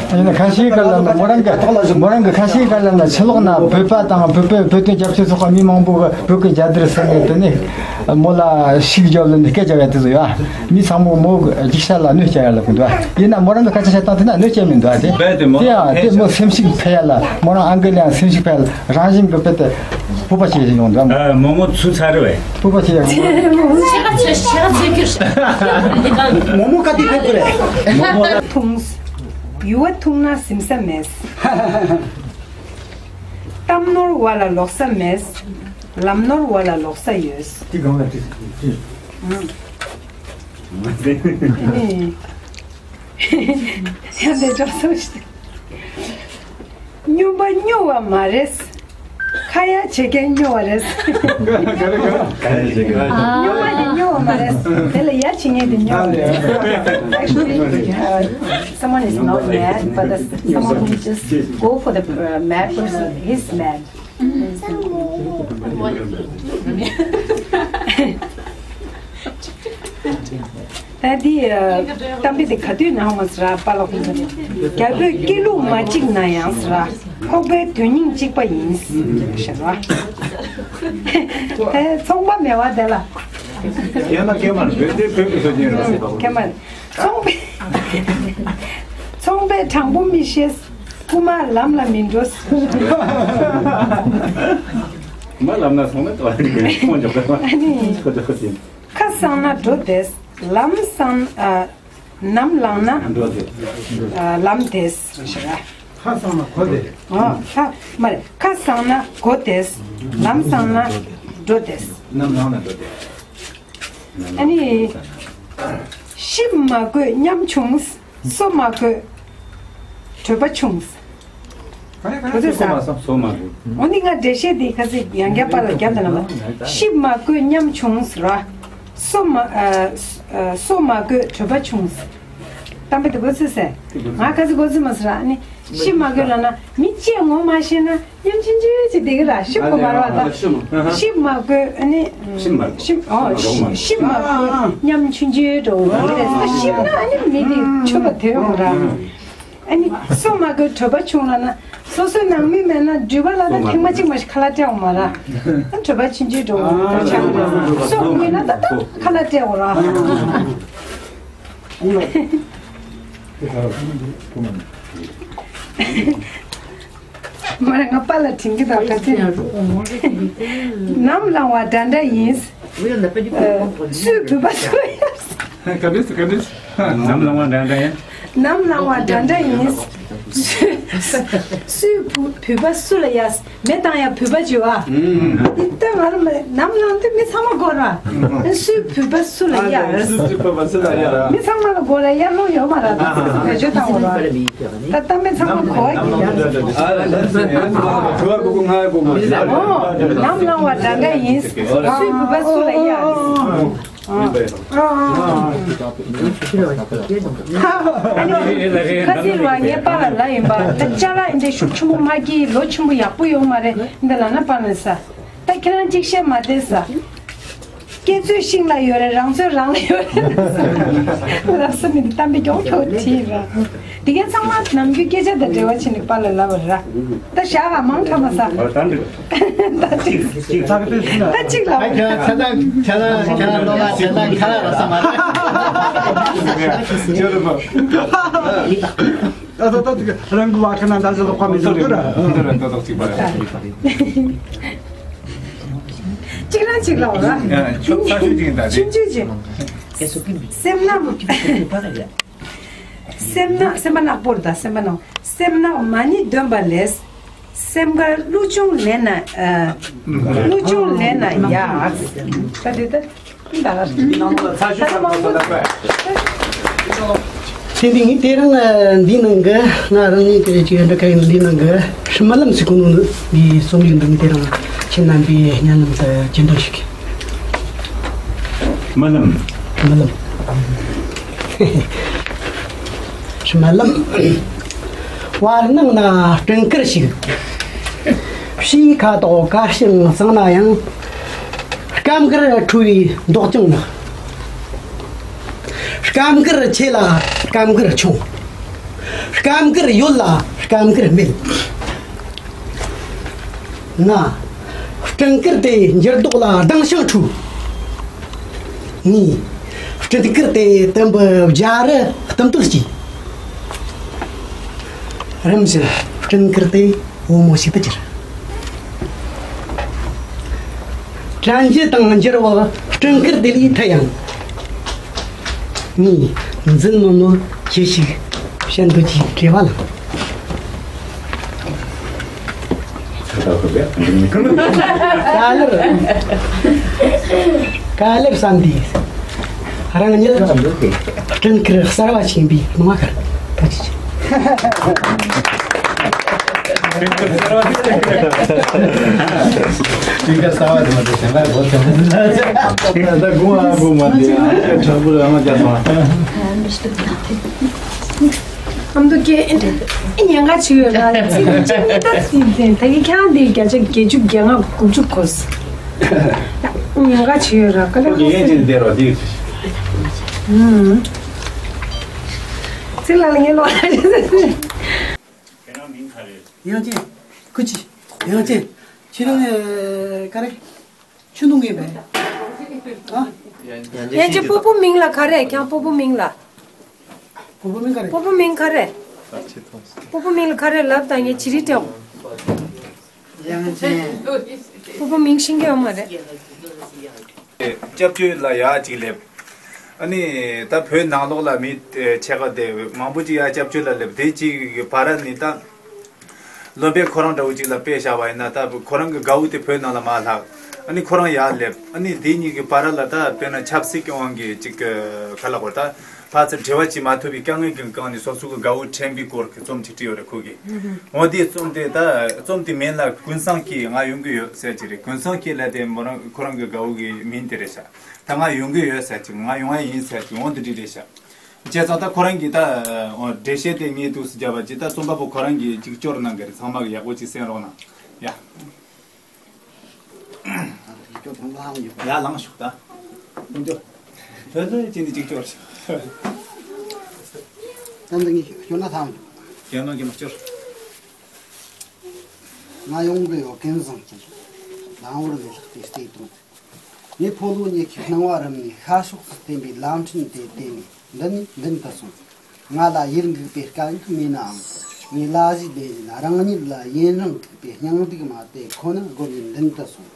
ཡིན་ན་ཁ་ཤས་ག་ལ་ན་མོ་རང་གི་མོ་རང་གི་ཁ་ཤས་ག་ལ་ན་ཕྱི་ལོགས་ན་བོད་པ་དང་བོད་པའི་བོད་དོན་རྒྱབ་སྐྱོར་ཚོགས་པ་མི་མང་པོ་གི་བོད་ཀྱི་རྒྱལ་དར་ཟེར་ནས་དེ་ནས་མོ་ལ་ཤིག་རྒྱབ་ལ་ནས་སྐད་རྒྱབ་ཡ་དེ་ཚོ་ཡོད། མི་ཚང་མོ་མོ་རྒྱུག་ཤར་ལ་གནོད་སྐྱེལ་ཡ་ལ་ཀུན་འདུག། ཡིན་ན་མོ་རང་གི་སྐད་ཆ་བཤད་སྟངས་དེ་ན་གནོད་སྐྱེལ་མི་འདུག་ཨ། དེ་རྦད་དེ་མོ་དེ་ཡང་དེ་མོ་སེམས་ཤུགས་འཕེལ་ཡ་ལ་མོ་རང་ཨང་ཀི་ལ་ཡང་སེམས་ཤུགས་འཕེལ་ཡ་ལ་རང་བཞིན་གྱི་དཔེ་དེ་སྤོབས་པ་སྐྱེ་ཡོང་འདུག། ཨ་མོ་མོ་ཚུ་ཚ་རེ་བས། སྤོབས་པ་སྐྱེ་ཡ་མོ་ཤ་ཚ་ཤ་ཚ་ཁྱོད་ཤ། མོ་མོ་ག་དེ་ཕེབས་ཀྱི་རེད། མོ་མོ་ལ་འཐུང་། ཡུ་བ་འཐུང་ན་ཟིན་ས་མེད། གཏམ་ནོར་བ་ལ་ལོག་ས་མེད། ལམ་ནོར་བ་ལ་ལོག་ས་ཡོད། དེ་གང་ལ་དྲིས་དྲིས། ཨ་ནི། ཡང་དེ་འགྲོ་སོང་ཞིག། སྨྱོན་པ་སྨྱོ་བ་མ་རེད། ཁ་ཡ་བྱེད་མཁན་སྨྱོ་བ་རེད། སྨྱོན་པ་དེ་སྨྱོ་བ་མ་རེད། དེ་ལ་ཡ་བྱེད་མཁན་དེ་སྨྱོ་བ་རེད། Actually, uh, someone is not mad, but the, someone who just go for the, uh, mad person is mad. ད་འདི་གཏམ་དཔེ་དེ་ག་དུས་ནང་མ་ཟེར་ར་པ་ལོག་རྒྱལ་པོས་སྐྱེ་ལུགས་མ་གཅིག་ན་ཡང་ཟེར་ར་ཁོག་པའི་དོན་སྙིང་གཅིག་པ་ཡིན་ཟེར་ར། ཚོང་པ་མེད་བ་དེ་ལ། ཡང་ན་སྐྱེ་མར་བོད་དེ་བོད་ཀྱི་སྲོལ་ཅན་རེད། སྐྱེ་མར་ཚོང་པས་ཚོང་པས་དྲང་པོ་མི་ཤེས། རྐུ་མ་ལམ་ལ་མི་འགྲོ། མ་ལམ་ན་སོང་ན་ཏོ་ཁོང་འཇོག་པ་ཨ་ནི། ཁོ་འཇོག་པ་ཅིན། ཁ་སང་ན་འགྲོ་བདེ། ལམ་སང་ཨ། ནམ་ལངས་ན་འགྲོ་བདེ། ཨ་ལམ་བདེ་ཞེས་ར། ཁ་སང་ན་གོ་བདེ། ཨ་ཁ་མ་རེད། ཁ་སང་ན་གོ་བདེ། ལམ་སང་ན་འགྲོ་བདེ། ནམ་ལངས་ན་འགྲོ་བདེ། ཨ་ནི། ཤིབ་མ་དགོས་ཉམ་ཆུང་། སོ་མ་དགོས་གྲོད་པ་ཆུང་། ག་རེ་ག་རེ་གྲོད་པ་སོ་མ་སོ་མ་དགོས། འོ་ནི་ང་འགྲེལ་བཤད་འདི་ཁ་སི་ཡང་བསྐྱར་པ་ལ་བརྒྱབ་དང་ལ། ཤིབ་མ་དགོས་ཉམ་ཆུང་ཟེར་བ། སོ་མ་ཨ་སོ་མ་དགོས་གྲོད་པ་ཆུང་། གཏམ་དཔེ་དེ་གོ་ཚོད་ཟེར། ང་ཁ་སི་གོ་ཚོད་མ་ཟེར་ཨ་ནི། ཤིབ་མ་དགོས་ལབ་ན་མི་གཅིག་ངོ་མ་ཤེས་ན། ཉམ་ཆུང་ཆུང་ཅིག་དེ་གི་ར་ཤིབ་གོ་མ་ར་བ་ད། ཤིབ་མ་དགོས་ཨ་ནི། ཤིབ་མ་དགོས། ཤིབ་ཨོ་ཤིབ་མ་དགོས་ཉམ་ཆུང་ཆུང་འགྲོ་གི་རེད། ཤིབ་ན་ཨ་ནི་མི་དེ་ཆུ་བ་དེ་རུ་ར། ཨ་ནི་སོ་མ་དགོས་གྲོད་པ་ཆུང་ལ་ན། སོ་སོའི་ནང་མི་མེད་ན་འགྲུལ་པ་ལ་ན་ཐེངས་མ་གཅིག་མ་ཞིག་ཁ་ལག་སྤྲད་འོང་མ་ར། ཨ་གྲོད་པ་ཆུང་ཆུང་འགྲོ་འོང་ཆ་མ་སོ་དགོས་ན་ད་ད་ཁ་ལག་སྤྲད་འོང་ར། མ་རེད། ང་པཱ་ལགས་དྲན་གྱི་འདུག་ག་ཚོད། ནམ་ལངས་པ་འདྲ་འདྲ་ཡིན། སུས་བོད་པ་སུ་ལ་ཡ། ག་འདྲས་ག་འདྲས། ནམ་ལངས་པ་འདྲ་འདྲ་ཡིན། ནམ་ལངས་པ་འདྲ་འདྲ་ཡིན། སུས་བོད་པ་སུ་ལ་ཡ། མེ་བཏང་ཡ་བོད་པ་བྱོས་ཨ། འདི་ལྟ་ང་ལ་མ་ནམ་ལངས་དུས་མི་ཚང་མ་སྒོ་ར། སུས་བོད་པ་སུ་ལ་ཡ། སུས་བོད་པ་སུ་ལ་ཡ། མི་ཚང་མ་ལ་སྒོ་ར་ཡར་ལོང་ཡོད་མ་ར། ད་བེད་སྤྱོད་བཏང་བ་ར། ད་ལྟ་མི་ཚང་མ་གོ་བ་གི་ཡ། ཨ་ལ་ལ་ལ་བོད་པ་གོ་གོ་ང་གོ་གོ་ཡ། ཨོ། ནམ་ལངས་པ་འདྲ་འདྲ་ཡིན། སུས་བོད་པ་སུ་ལ་ཡ། ཨ་ཨ་ཨ་ཨ། ཁ་སང་ལ་ངའི་པཱ་ལགས་ལབ་ཡིན་པ། ད་ཅ་ལག་འདི་ཤུགས་ཆེན་པོ་མ་སྐྱེས། ལོ་ཆེན་པོ་ཡག་པོ་ཡོང་མ་རེད། འདི་ལབ་ན་པཱ་ལགས་ས། ད་ཁྱེད་རང་གཅིག་བཤད་མ་བསྡད་ས། སྐྱེ་ཚོད་ཤིང་ལ་ཡོད་རེད། རང་ཚོད་རང་ལ་ཡོད་རེད། ལབ་ས་མི་འདི་གཏམ་དཔེ་མགྱོགས་མགྱོགས་བྲིས་ར། འདི་གའི་ཚང་མ་ནམ་རྒྱུན་སྐད་ཆ་དང་འབྲེལ་བ་བྱས་ནས་པཱ་ལགས་ལབ་པ་ར། ད་བཞག་ཨ། མང་དྲགས་མ་ཟ། ཨོ་ད་འགྲིག་ད་གཅིག་ཅིག་ཚགས་ཚུད་ཟིན་ད་གཅིག་ལ། ཨ་ཁྱེད་རང་ཁྱེད་རང་ཁྱེད་རང་ཁྱེད་རང་ནོར་ལ་ཁྱེད་རང་ཁ་ལག་རག་ས་མ་རེད། ཁྱེད་རང་མ། ཨ་ད་ད་ཅིག་རང་གི་བ་ཁ་ན་འདྲ་ཟེར་ལོག་པ་མི་འདུག་ཏུ་ར། ཏོག་ཏོག་ཅིག་པ་ར། གཅིག་རང་གཅིག་ལ་འོ་ར། ཆུང་ཆུང་ཆུང་ཆུང་ཅིག་སེམས་ནག་སེམས་ནག་སེམས་པ་ནག་པོ་རེད་ད། སེམས་པ་ནག་སེམས་ནག་མ་ཎི་འདོན་པ་ལས། སེམས་དཀར་གླུ་ཆུང་ལེན་ན། ཨ། གླུ་ཆུང་ལེན་ན་ཡག་ད་དེ་ད་ད་ད་ད་མང་པོ། དེ་འདི་ངས་དེ་རིང་འདི་ནང་གི་ང་རང་ཉིད་ཀྱི་ཅིག་འདྲ་ག་ཡིན། འདི་ནང་གི་ཧྲི་མ་ལམ་ཟེར་གོ་ནོ་འདི་རྩོམ་ཡིག་འདི་ངས་དེ་རིང་ཁྱེད་རྣམ་པའི་སྙན་ལམ་དུ་སྤྱན་འདྲེན་ཞུ་གི། མ་ལམ། མ་ལམ། མ་ལམ། བར་སྣང་ན་སྤྲིན་དཀར་ཞིག་ཕྱིའི་ཁ་དོག་དཀར་ཞིང་གཙང་ན་ཡང་། སྐམ་དཀར་ཁྲོ་བོའི་མདོག་ཀྱང་ནག་སྐམ་དཀར་ཆེ་ལ་སྐམ་དཀར་ཆུང་། སྐམ་དཀར་ཡོད་ལ་སྐམ་དཀར་མེད། ང་། སྤྲིན་དཀར་དེ་འགྱུར་ལྡོག་ལ་སྡང་ཞིང་འཁྲུག་ངས། སྤྲིན་དཀར་དེ་དུམ་བུ་བརྒྱ་རུ་གཏུམ་སྤྲོད་ཀྱིས། རིམ་བཞིན་སྤྲིན་དཀར་དེ་བུ་མོ་ཞིག་ཏུ་གྱུར། དྲན་རྒྱུ་དང་འགྱུར་བ་སྤྲིན་དཀར་དེ་ལས་ཐར་ཡང་། ངས་འཛིན་མི་ནུས་ཅི་ཞིག་བཤད་འདོད་ཀྱི་བྲེལ་བ་ལངས། ག་ལེར། ག་ལེར་བསམ་སྟེ། རང་ཉིད་སྤྲིན་དཀར་གསར་བ་ཆེན་པོའི་སྣང་བ་ཁར་ཐུགས་རྗེ་ཆེ། སྤྲིན་དཀར་གསར་བ་དེ་མ་གཏོགས་གཞན་པ་གོ་ཐུབ་མི་འདུག་ད་དགུང་ཨ་དགུང་མ་དེ་ཨ་ཁྲ་བུ་ར་མ་རྒྱག་སོང་། ཨ་མདོ་སྐད་ཉེན་ཁ་ཆེ་ཡོད་ར། ཚིག་གཅིག་གཉིས་ད་ཚིག་འདི་ད་གི་ཁྱང་འདི་བརྒྱ་ཆ་བརྒྱད་ཅུ་གྱ་ལྔ་དགུ་བཅུ་གོ་ཉེན་ཁ་ཆེ་ཡོད་ར། ཀ་ལེ་ཁོ་ཡེ་ཅན་དེ་རོ་དེ། ཚིག་ལ་ལ་ངེ་ལོ། ཁྱེད་རང་མིང་ག་རེད། ཡང་ཅན། ཁུ་ཅི། ཡང་ཅན། ཁྱེད་རང་ག་རེ། ཆུ་ནུ་ངེས་པས། ཨ། ཡང་ཅི་སྤོ་བོ་མིང་ལ་ག་རེ། ཁྱང་སྤོ་བོ་མིང་ལ། སྤོ་བོ་མིང་ག་རེ། སྤོ་བོ་མིང་ག་རེ། སྤོ་བོ་མིང་ལ་ག་རེ་ལབ་དང་ངས་ཅི་རིགས་དྲན། ཡང་ཅི། སྤོ་བོ་མིང་ཤེས་ཀྱི་ཡོད་མ་རེད། སྐྱབས་བཅོལ་ལ་ཡག་ཅིག་སླེབས། ཨ་ནི་ད་བོད་ནང་ལོགས་ལ་མི་ཕྱེད་ཀ་དེ་མང་པོ་ཅིག་ཡ་སྐྱབས་བཅོལ་ལ་སླེབས། དེ་ཅིག་གི་བར་ནི་ད། སློབ་དཔོན་ཁོ་རང་འདྲ་བོ་ཅིག་ལ་དཔེ་བཞག་པ་ཡིན་ན། ད་ཁོ་རང་གི་དགའ་བོ་དེ་བོད་ནང་ལ་མར་ལྷག་ཨ་ནི་ཁོ་རང་ཡར་སླེབས། ཨ་ནི་དེ་གཉིས་ཀྱི་བར་ལ་ད་དཔེར་ན་ཆབ་སྲིད་ཀྱི་དབང་གིས་ཅིག་ག་ལ་གོ་ད་ཕར་ཚུར་འབྲེལ་བ་བྱེད་མ་ཐུབ་པའི་དཀའ་ངལ་གྱི་སྒང་ནས་སོ་སོ་གི་དགའ་བོ་དྲན་པའི་སྐོར་གྱི་རྩོམ་ཅིག་བྲིས་ཡོད་རེད་ཁོ་གིས། འོ་དེའི་རྩོམ་དེ་ད་རྩོམ་དེ་མིང་ལ་ཀུན་བཟང་སྐྱིད་ང་ཡོང་གི་ཡོད་ཟེར་གྱི་རེད། ཀུན་བཟང་སྐྱིད་ལ་དེ་མོ་རང་ཁོ་རང་གི་དགའ་བོ་གི་མིང་དེ་རེད་ཤག་ད་ང་ཡོང་གི་ཡོད་ཟེར་གྱི། ང་ཡོང་ཡ་ཡིན་ཟེར་གྱི། འོ་དེ་འདྲ་རེད་ཤག་བྱས་ཙང་ད་ཁོ་རང་གིས་ད་འགྲེལ་བཤད་དེ་ངས་འདུག་སེ་བརྒྱབ་པ་ཅིག་ད་རྩོམ་པ་པོ་ཁོ་རང་གིས་ཅིག་སྐྱོར་གནང་གི་རེད། ཚང་མ་གིས་ཡག་པོ་ཅིག་གསན་རོགས་གནང་ཡ། ཡ་ལངས་ཤོག་ད། ཁོང་ཚོ་ལྷོད་ལྷོད་ཅིག་ནས་ཅིག་སྐྱོར་ཤོག་ད་འདི་ངས་སྐྱོར་ན་ཐང་། རྒྱལ་ནང་གི་མི་སྐྱོར། ང་ཡོང་གི་ཡོད། ཀུན་བཟང་སྐྱིད། ལམ་བར་ནས་ལྷག་སྟེ་བལྟས་དང་། ངས་ཕོ་ལོ་ཉི་ཤུའི་སྣང་བ་རིམ་ནས་ཤར་ཕྱོགས་སུ་བསྟན་པའི་ལམ་ཕྲན་དེ་བལྟས་ནས་འདི་ནས་མདུན་དུ་སོང་། ང་ལ་ཡིད་འགུག་པའི་དཀའ་ངལ་མེད་ནའང་། ངས་ལ་གཞས་ལེན་བཞིན་རང་ཉིད་ལ་ཡུན་རིང་ཐུག་པའི་སྙིང་སྡུག་མ་དེ་ཁོ་ན་སྒོམ་བཞིན་མདུན་དུ་སོང་།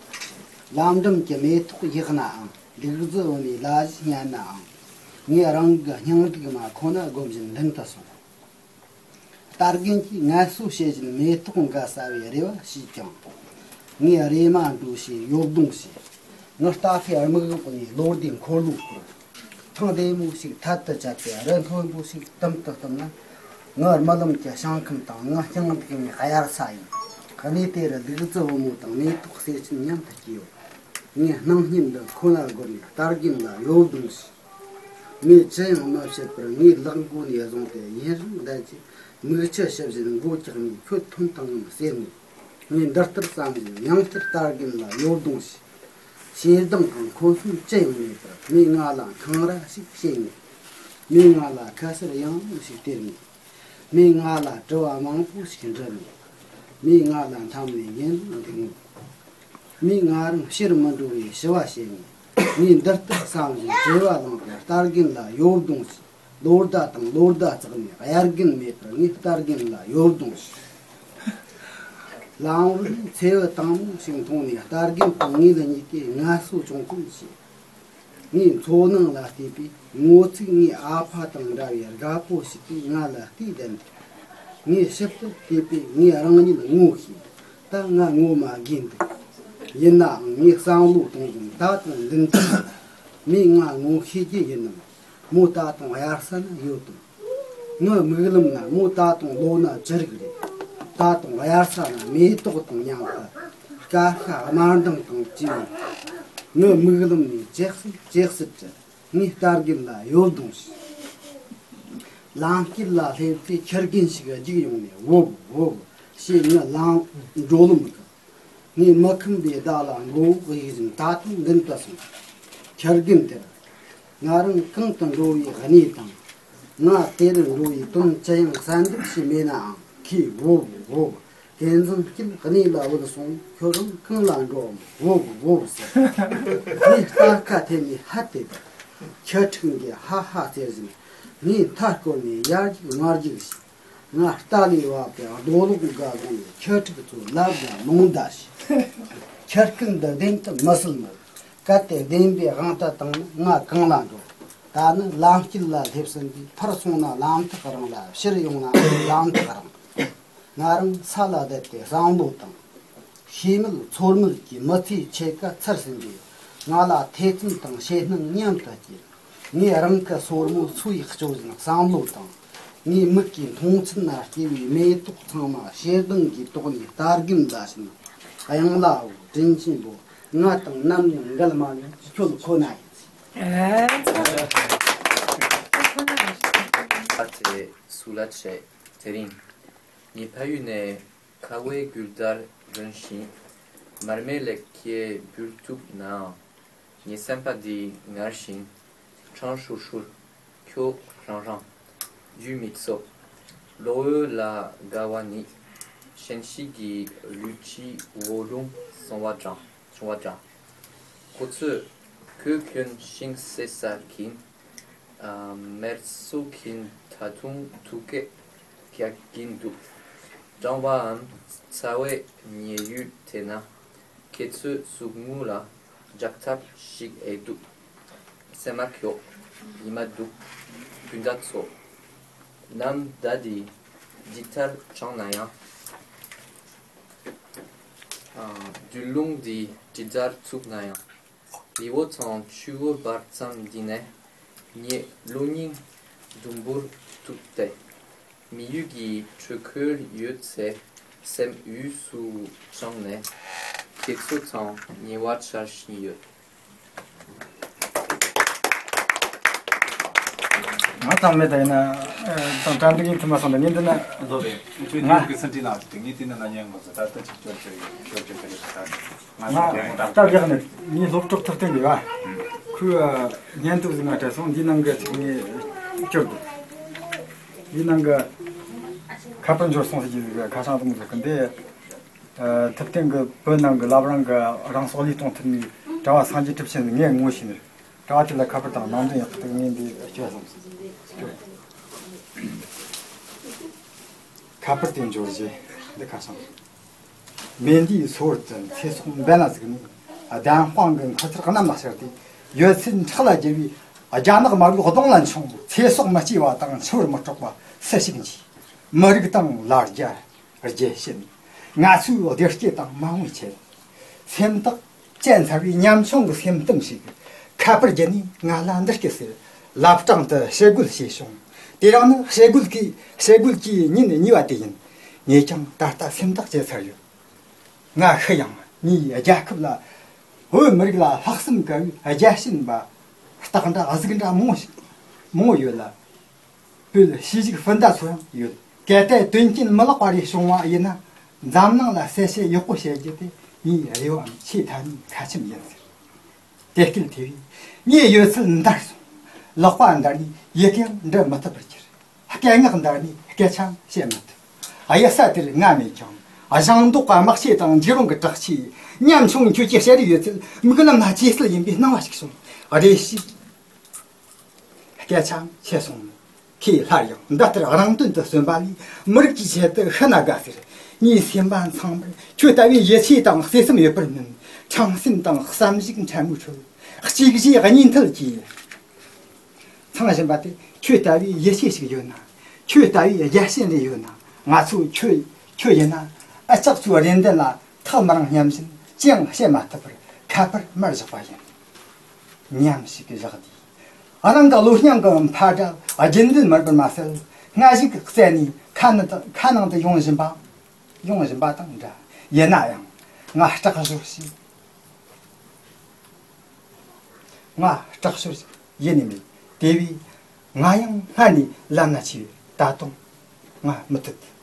ལམ་འགྲམ་གྱི་མེ་ཏོག་ཡག་ནའང་། ལུག་རྫི་འོ་མའི་ལ་གཞས་སྙན་ནའང་། ངས་རང་གི་སྙིང་སྡུག་མ་ཁོ་ན་སྒོམ་བཞིན་མདུན་དུ་སོང་། རྟ་རྒན་གྱིས་ངལ་གསོ་བྱེད་བཞིན་མེ་ཏོག་འགའ་ཟ་བའི་རེ་བ་བྱས་ཀྱང་། ངས་རེམ་མ་འགྲོ་ཞེས་ཡོ་བརྡུང་བྱས། ངའི་རྟ་ཁའི་རྨིག་འོག་ནས་ལོ་ཟླའི་འཁོར་ལོ་བསྐོར། ཐང་བདེ་མོ་ཞིག་ཐལ་དུ་བཅད་དེ་རི་མཐོན་པོ་ཞིག་དུམ་དུ་བཏུམས་ན། ངའི་རྨི་ལམ་གྱི་ཞིང་ཁམས་དང་ངའི་སྙིང་སྡུག་མའི་དབྱར་ས་ཡིན། གནས་དེ་རུ་ལུག་རྫི་བུ་མོ་དང་མེ་ཏོག་སེར་ཆེན་མཉམ་དུ་སྐྱེས་ཡོད། ངས་སྣང་བརྙན་འདི་ཁོ་ན་བསྒོར་ནས་རྟ་རྒན་ལ་ཡོ་བརྡུང་བྱས། ངས་ཅི་ཡང་མ་བཤད་པར་ངའི་ལག་མགོ་ནས་བཟུང་སྟེ་ཡུན་རིང་བསྡད་རྗེས་མིག་ཆུ་ཞིབ་བཞིན་མགོ་བཀྱགས་ནས་ཁྱོད་ཐོན་དང་ངམ་ཟེར་ནས། ངས་འདི་ལྟར་བསམ་བཞིན་ཡང་བསྐྱར་རྟ་རྒན་ལ་ཡོ་བརྡུང་བྱས། ཞེ་སྡང་དང་འཁོན་སེམས་ཅི་ཡང་མེད་པར་མོས་ང་ལ་འཁང་ར་ཞིག་བྱེད་ངེས། མོས་ང་ལ་ཁ་ཟེར་ཡང་ཡང་ཞིག་སྟེར་ངེས། མོས་ང་ལ་དྲི་བ་མང་པོ་ཞིག་འདྲི་ངེས། མོས་ང་ལ་མཐའ་མའི་ཡུན་རིང་འདུག་ངེས། མོས་ང་རང་ཕྱིར་མི་འགྲོ་བའི་ཞུ་བ་བྱེད་ངེས། ངས་འདི་ལྟར་བསམ་བཞིན་བྲེལ་བ་ལངས་ཏེ་རྟ་རྒན་ལ་ཡོ་བརྡུང་བྱས། ལོ་ཟླ་དང་ལོ་ཟླ་བརྩེགས་ནས་དབྱར་དགུན་མེད་པར་ངས་རྟ་རྒན་ལ་ཡོ་བརྡུང་བྱས། ལམ་བར་ནས་མཚེའུ་དྭངས་མོ་ཞིག་མཐོང་ནས་རྟ་རྒན་དང་ངེད་གཉིས་ཀས་ངལ་གསོ་བྱུང་ཁུལ་བྱས། ངའི་མཚོ་ནང་ལ་བལྟས་པས་ངོ་ཚ་ངའི་ཨ་ཕ་དང་འདྲ་བའི་རྒད་པོ་ཞིག་གིས་ང་ལ་ལྟོས་བསྡད་འདུག་ངས་ཞིབ་ཏུ་བལྟས་པས་ངས་རང་ཉིད་ངོ་ཤེས། ད་ང་ངོ་མ་རྒས་འདུག་ཡིན་ནའང་ངས་བསམ་བློ་གཏོང་བཞིན་ད་དུང་མདུན་དུ། མོས་ང་ངོ་ཤེས་ཀྱི་ཡིན་ནམ། མོ་ད་དུང་དབྱར་ས་ན་ཡོད་དམ། ངའི་མིག་ལམ་ན་མོ་ད་དུང་ལོ་ན་བཅུ་རིག་རེད། ད་དུང་དབྱར་ས་ན་མེ་ཏོག་དང་མཉམ་དུ་སྐར་ཤ་དམར་མདངས་དང་བཅས་ཡོད། ངའི་མིག་ལམ་ནས་ཇེ་གསལ་ཇེ་གསལ་དུ་ངས་རྟ་རྒན་ལ་ཡོ་བརྡུང་བྱས། ལམ་དཀྱིལ་ལ་སླེབས་དུས་ཁྱི་རྒན་ཞིག་རྒྱུགས་ཡོང་ནས་བོབ་བོབ་ཞེས་ངའི་ལམ་འགྲོ་ལམ་བཀག་ངས་མི་ཁོམ་པའི་བདག་ལ་མགོ་བོ་གཡུག་བཞིན་ད་དུང་མདུན་དུ་སོང་། ཁྱི་རྒན་དེར། ང་རང་གང་དུ་འགྲོ་བའི་གནས་དང་། ང་དེ་རུ་འགྲོ་བའི་དོན་ཅི་ཡང་གསལ་འདེབས་ཤིག་མེད་ནའང་ཁོས་བོབ་བོབ། ཀུན་བཟང་སྐྱིད་གནས་ལ་བུད་སོང་། ཁྱོད་རང་གང་ལ་འགྲོའམ། བོབ་བོབ་ཟེར། ངས་རྟ་ཁ་འཐེན་ནས་ཧད་དེ་ཁྱི་ཕྲུག་འགས་ཧ་ཧ་ཟེར་བཞིན་ངའི་མཐའ་བསྐོར་ནས་ཡར་རྒྱུག་མར་རྒྱུག་བྱས། ང་རྟ་ལས་བབས་ཏེ་རྡོ་ལོག་འགའ་བཟུང་ནས་ཁྱི་ཕྲུག་ཚོ་ལབ་དང་ལོང་བརྡ་བྱས། ཁྱི་རྐུན་འདི་བདེན་དུ་མི་སྲིད་མོད། གལ་ཏེ་བདེན་པའི་དབང་དུ་བཏང་ན་ང་གང་ལ་འགྲོ། ད་ནི་ལམ་དཀྱིལ་ལ་སླེབས་ཟིན་པས་ཕར་སོང་ན་ལམ་ཐག་རིང་ལ་ཕྱིར་ཡོང་ན་ལམ་ཐག་རིང་། ང་རང་ས་ལ་བསྡད་དེ་བསམ་བློ་བཏང་། ཤེས་མེད་ཚོར་མེད་ཀྱི་མི་ཚེའི་ཕྱེད་ཀ་ཚར་ཟིན་པས་ང་ལ་ཐེ་ཚོམ་དང་ཞེད་སྣང་མཉམ་དུ་སྐྱེས། ངས་རང་གི་སོར་མོ་སོ་ཡིས་གཅོད་བཞིན་བསམ་བློ་བཏང་། ངའི་མིག་གིས་མཐོང་ཚད་ན་སྐྱེས་པའི་མེ་ཏོག་ཚང་མ་ཞེ་སྡང་གིས་དོགས་ནས་རྟ་རྒན་མཛའ་བྱུང་། གཡང་ལ་འོ་དྲིན་ཆེན་པོ། ང་དང་ནམ་ཡང་འགལ་མ་མྱོང་ཁྱོད་ཁོ་ན་ཡིན། ཨ་ཙི། ཨ་ཙི་སུ་ལ་ཆེ་དེ་རིང་། ངའི་ཕ་ཡུལ་ནས་ཁ་བའི་རྒྱུད་དར་རིམ་བཞིན་མར་མེ་ལེགས་སྐྱེས་འབུལ་ཐུབ་ནའང་། ངའི་སེམས་པ་འདི་སྔར་བཞིན་ཁྲང་ཧྲུར་ཧྲུར། ཁྱོད་རང་རང་རྒྱུས་མི་ཚོགས། གློག་འོད་ལ་དགའ་བ་ནི། ཞེན་ཤེས་ཀྱི་ལུས་ཀྱི་འོད་རླུང་སོང་བ་དྲན། སོང་བ་དྲན། ཁོ་ཚོས་གོས་གྱོན་ཤིང་བསྲེགས་ཟ་གིན། ཨ། མེར་སྲེག་གིན་ད་དུང་ཐུག་སྐད་རྒྱག་གིན་འདུག་གྲང་བའམ་ཚ་བའི་ཉེ་ཡུལ་དེ་ན། ཁྱེད་ཚོའི་གཟུགས་ངོ་ལ་འཇག་ཐབས་ཤིག་ཨེ་འདུག་སེམས་མ་སྐྱོ། ཉི་མ་སྡུག་སྤུན་ཟླ་ཚོ། ནམ་ཟླ་འདི་འཇིག་མཐར་བྱུང་ན་ཡང་། ཨ། སྒྱུ་ལུང་འདི་དྲི་ཟར་ཚུགས་ན་ཡང་། རི་བོ་དང་ཆུ་བོ་བར་མཚམས་འདི་ནས། ངའི་གློ་སྙིང་ཟླུམ་པོར་གཏུབས་ཏེ། མི་ཡུལ་གྱི་དྲོད་ཁོལ་ཡོད་ཚད་སེམས་ཡུལ་སུ་དྲངས་ནས། ཁྱེད་ཚོ་དང་ཉེ་བར་འཆར་བཞིན་ཡོད། ང་ཚང་མས་ད་ཡིན་ན་ཨ། དང་གྲ་སྒྲིག་ཡིན་ཐུབ་མ་སོང་ད་ངས་འདི་ན་ལོ་རེ་ཁྱོད་ང་ཉིད་ཀྱི་སེམས་ཁྲལ་ནང་བཞིན་ངས་དེ་ནི་ན་ཉན་དགོས་ཟེར་ད་ལྟ་ཅིག་སྐྱོར་བྱེད་སྐྱོར་བྱེད་ཀྱི་རེད་ད། ང་ད་རྒྱག་ནས་ངའི་སློབ་གྲོགས་ཐུབ་བསྟན་འདི་བ། ཁོས་སྙན་ཐོ་ཟིག་ང་སྤྲད་སོང་། འདི་ནང་གི་ཅིག་ངས་སྐྱོར་དགོས། འདི་ནང་གི་ ཁ་པར་འབྱོར་སོང་ཟེར་གྱི་ཟིག་ཁ་བྱང་དུ་མོ་ཟེར་གི་འདི། ཨ། ཐུབ་བསྟན་གི་བོད་ནང་གི་བླ་བྲང་གི་རང་སྲོག་བློས་གཏོང་ཐུབ་ནི་གྲྭ་བ་སངས་རྒྱས་གྲུབ་ཆེན་ངས་ངོ་ཤེས་ནི། གྲྭ་བ་དེ་ལ་ཁ་པར་དང་ནང་དོན་ཡག་ཐུག་ངས་འདི་སྐྱོ་སོང་ཟིག་ཁ་པར་དེ་འབྱོར་རྗེས་འདི་ཁ་བྱང་། མེ་འདིའི་སོ་བར་དུ་ཚེ་སྲོག་འབེན་ལ་ཟུག་ནས་ལྡན་དཔང་གི་མཁའ་ཚལ་གནམ་ལ་ཤར་ཏེ། ཡོད་ཚད་ཁྲག་ལ་བསྒྱུར་བའི་རྒྱ་ནག་དམར་པོའི་གདོང་ལ་མཆོང་། ཚེ་སྲོག་མི་སྐྱེ་བ་དང་འཆི་བར་མི་སྐྲག་པ་སུ་ཞིག་གིས་མི་རིགས་དང་ལ་རྒྱ་རྒྱལ་ཕྱིན། ང་ཚོའི་བདེ་སྐྱིད་དང་མ་འོངས་ཆེད། སེམས་ཐག་བཅད་ཚར་བའི་ཉམ་ཆུང་གི་སེམས་གཏམ་ཞིག་ཁ་པར་བརྒྱུད་ནས་ང་ལ་འདི་སྐད་ཟེར། བླ་བྲང་དུ་ཞི་རྒོལ་བྱས་བྱུང་། དེ་རིང་ནི་ཞི་རྒོལ་གྱི་ཞི་རྒོལ་གྱི་ཉིན་གཉིས་པ་དེ་ཡིན། ངས་ཀྱང་ད་ལྟ་སེམས་ཐག་བཅད་ཚར་ཡོད། ང་ཤི་ཡང་ངའི་རྒྱལ་ཁབ་ལ། བོད་མི་རིགས་ལ་ལྷག་བསམ་དཀར་བའི་རྒྱལ་ཞེན་པ་རྟགས་འདྲ་གཟུགས་འདྲ་མང་བོ་ཞིག་མང་བོ་ཡོད་ལ། བོད་ཤེས་རིག་སྤུན་ཟླ་ཚོ་ཡང་ཡོད། གལ་ཏེ་དོན་རྐྱེན་མི་ལེགས་པ་རེ་བྱུང་བ་ཡིན་ན། འཛམ་གླིང་ལ་གསལ་བཤད་ཡག་པོ་བྱེད་རྒྱུ་དེ་ངའི་རེ་བའམ་ཆེས་མཐའ་མའི་ཁ་ཆེམས་ཡིན་ཟེར། དེ་སྐད་ཐོས་པས་ངའི་ཡོད་ཚད་འདར་སོང་། ལག་པ་འདར་ནས་ཡི་གེ་ཡང་འབྲི་མི་ཐུབ་པར་གྱུར། སྐད་ངག་འདར་ནས་སྐད་ཆའང་བཤད་མི་ཐུབ། གཡུལ་ས་དེར་ང་མེད་ཀྱང་། ཞིང་མདོག་དམག་ཆས་དང་འཇིགས་རུང་གི་དྲག་ཆས། ཉམ་ཆུང་ཁྱོད་ཀྱི་ཞལ་རས་ཡོད་ཚད་མིག་ལམ་ན་ཇེ་གསལ་ཡིན་པའི་སྣང་བ་ཞིག་བྱུང་། རེ་ཞིག་སྐད་ཆའང་ཆད་སོང་། ཁོས་སླར་ཡང་འདི་ལྟར་རང་དོན་དུ་གསོན་པ་ལས། མི་རིགས་ཀྱི་ཆེད་དུ་ཤི་ན་དགའ་ཟེར། ངའི་སེམས་པ་ཚང་མར་ཁྱོད་ལྟ་བུའི་ཡིད་ཆེས་དང་བརྩེ་སེམས་ཡོད་པར་སྨོན། ཁྲང་སེམས་དང་བསམ་གཞིག་འཕྲལ་མོའི་ཁྲོད། གཅིག་བཞིའི་གཉིས་མཐུད་ཀྱིས། ཚང་བཞིན་པ་དེ་ཁྱོད་ལྟ་བུའི་ཡིད་ཆེས་ཤིག་ཡོད་ན། ཁྱོད་ལྟ་བུའི་རྒྱལ་ཞེན་རེ་ཡོད་ན། ང་ཚོ་ཁྱོད་ཁྱོད་ཡིན་ན། ཨ་ཅག་ཚོའི་རེ་འདུན་ལ་ཐག་མི་རིང་སྙམ་བཞིན་ཅི་ཡང་བཤད་མ་ཐུབ་པར་ཁ་པར་མར་བཞག་པ་ཡིན། ཉམས་ཤིག་བཞག་དུས། རང་གི་བློ་སྙིང་གི་ཕ་དགྲ་རྒྱུན་ལྡན་མི་འདོར་མ་ཟད། སྔ་གཞུག་བཙལ་ནས་ཁ་ནང་དུ་ཁ་ནང་དུ་ཡོང་བཞིན་པ། ཡོང་བཞིན་པ་དང་འདྲ། ཡིན་ན་ཡང་ང་སྐྲག་ཞོར་ཞིག་ང་སྐྲག་ཞོར་ཞིག་ཡེ་ནས་མེད། དེ་བས་ང་ཡང་སྔར་ནས་ལམ་སྣ་ཆེ་བས་ད་དུང་ང་མུ་མཐུད།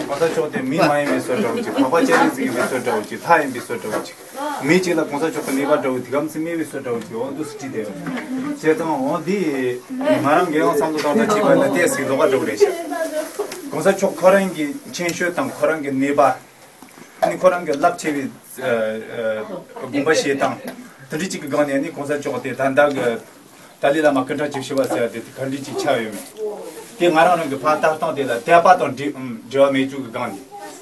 གོང་ས་མཆོག་དེ་མི་མ་ཡིན་པའི་བཟོ་འདྲ་བོ་ཅིག་གོམ་པ་ཅན་ནི་ཟིག་ཡིན་པའི་བཟོ་འདྲ་བོ་ཅིག་ལྷ་ཡིན་པའི་བཟོ་འདྲ་བོ་ཅིག་མི་གཅིག་ལ་གོང་ས་མཆོག་གི་ནུས་པ་འདྲ་བོ་དེ་གམ་ཚིག་མེད་པའི་བཟོ་འདྲ་བོ་ཅིག་འོ་འདུག་སྲིད་དེ་བྱས་ཙང་འོ་འདི་ང་རང་གི་ཡང་བསམ་བློ་བཏང་ད་བྱས་པ་ན་དེ་ཟིག་ལོག་པ་འདྲ་བོ་རེད་ཤག་གོང་ས་མཆོག་ཁོ་རང་གི་མཁྱེན་ཤོས་དང་ཁོ་རང་གི་ནུས་པ། ཨ་ནི་ཁོ་རང་གི་རླབས་ཆེ་བའི་ཨ་ཨ་དགོངས་པ་བཞེས་སྟངས་དེ་འདྲ་ཅིག་གི་སྒང་ནས་ནི་གོང་ས་མཆོག་དེ་ད་ལྟ་གི་ཏཱ་ལའི་བླ་མ་སྐུ་ཕྲེང་བཅུ་བཞི་པ་ཟེར་བ་དེ་ག་འདྲ་ཅིག་ཆགས་ཡོད་མེད། དེ་ང་རང་རང་གི་ཕར་ལྟ་སྟངས་དེ་ལ་དད་པ་དང་འབྲེལ་འབྲེལ་བ་མེད་རྒྱུ་གི་སྒང་ནས་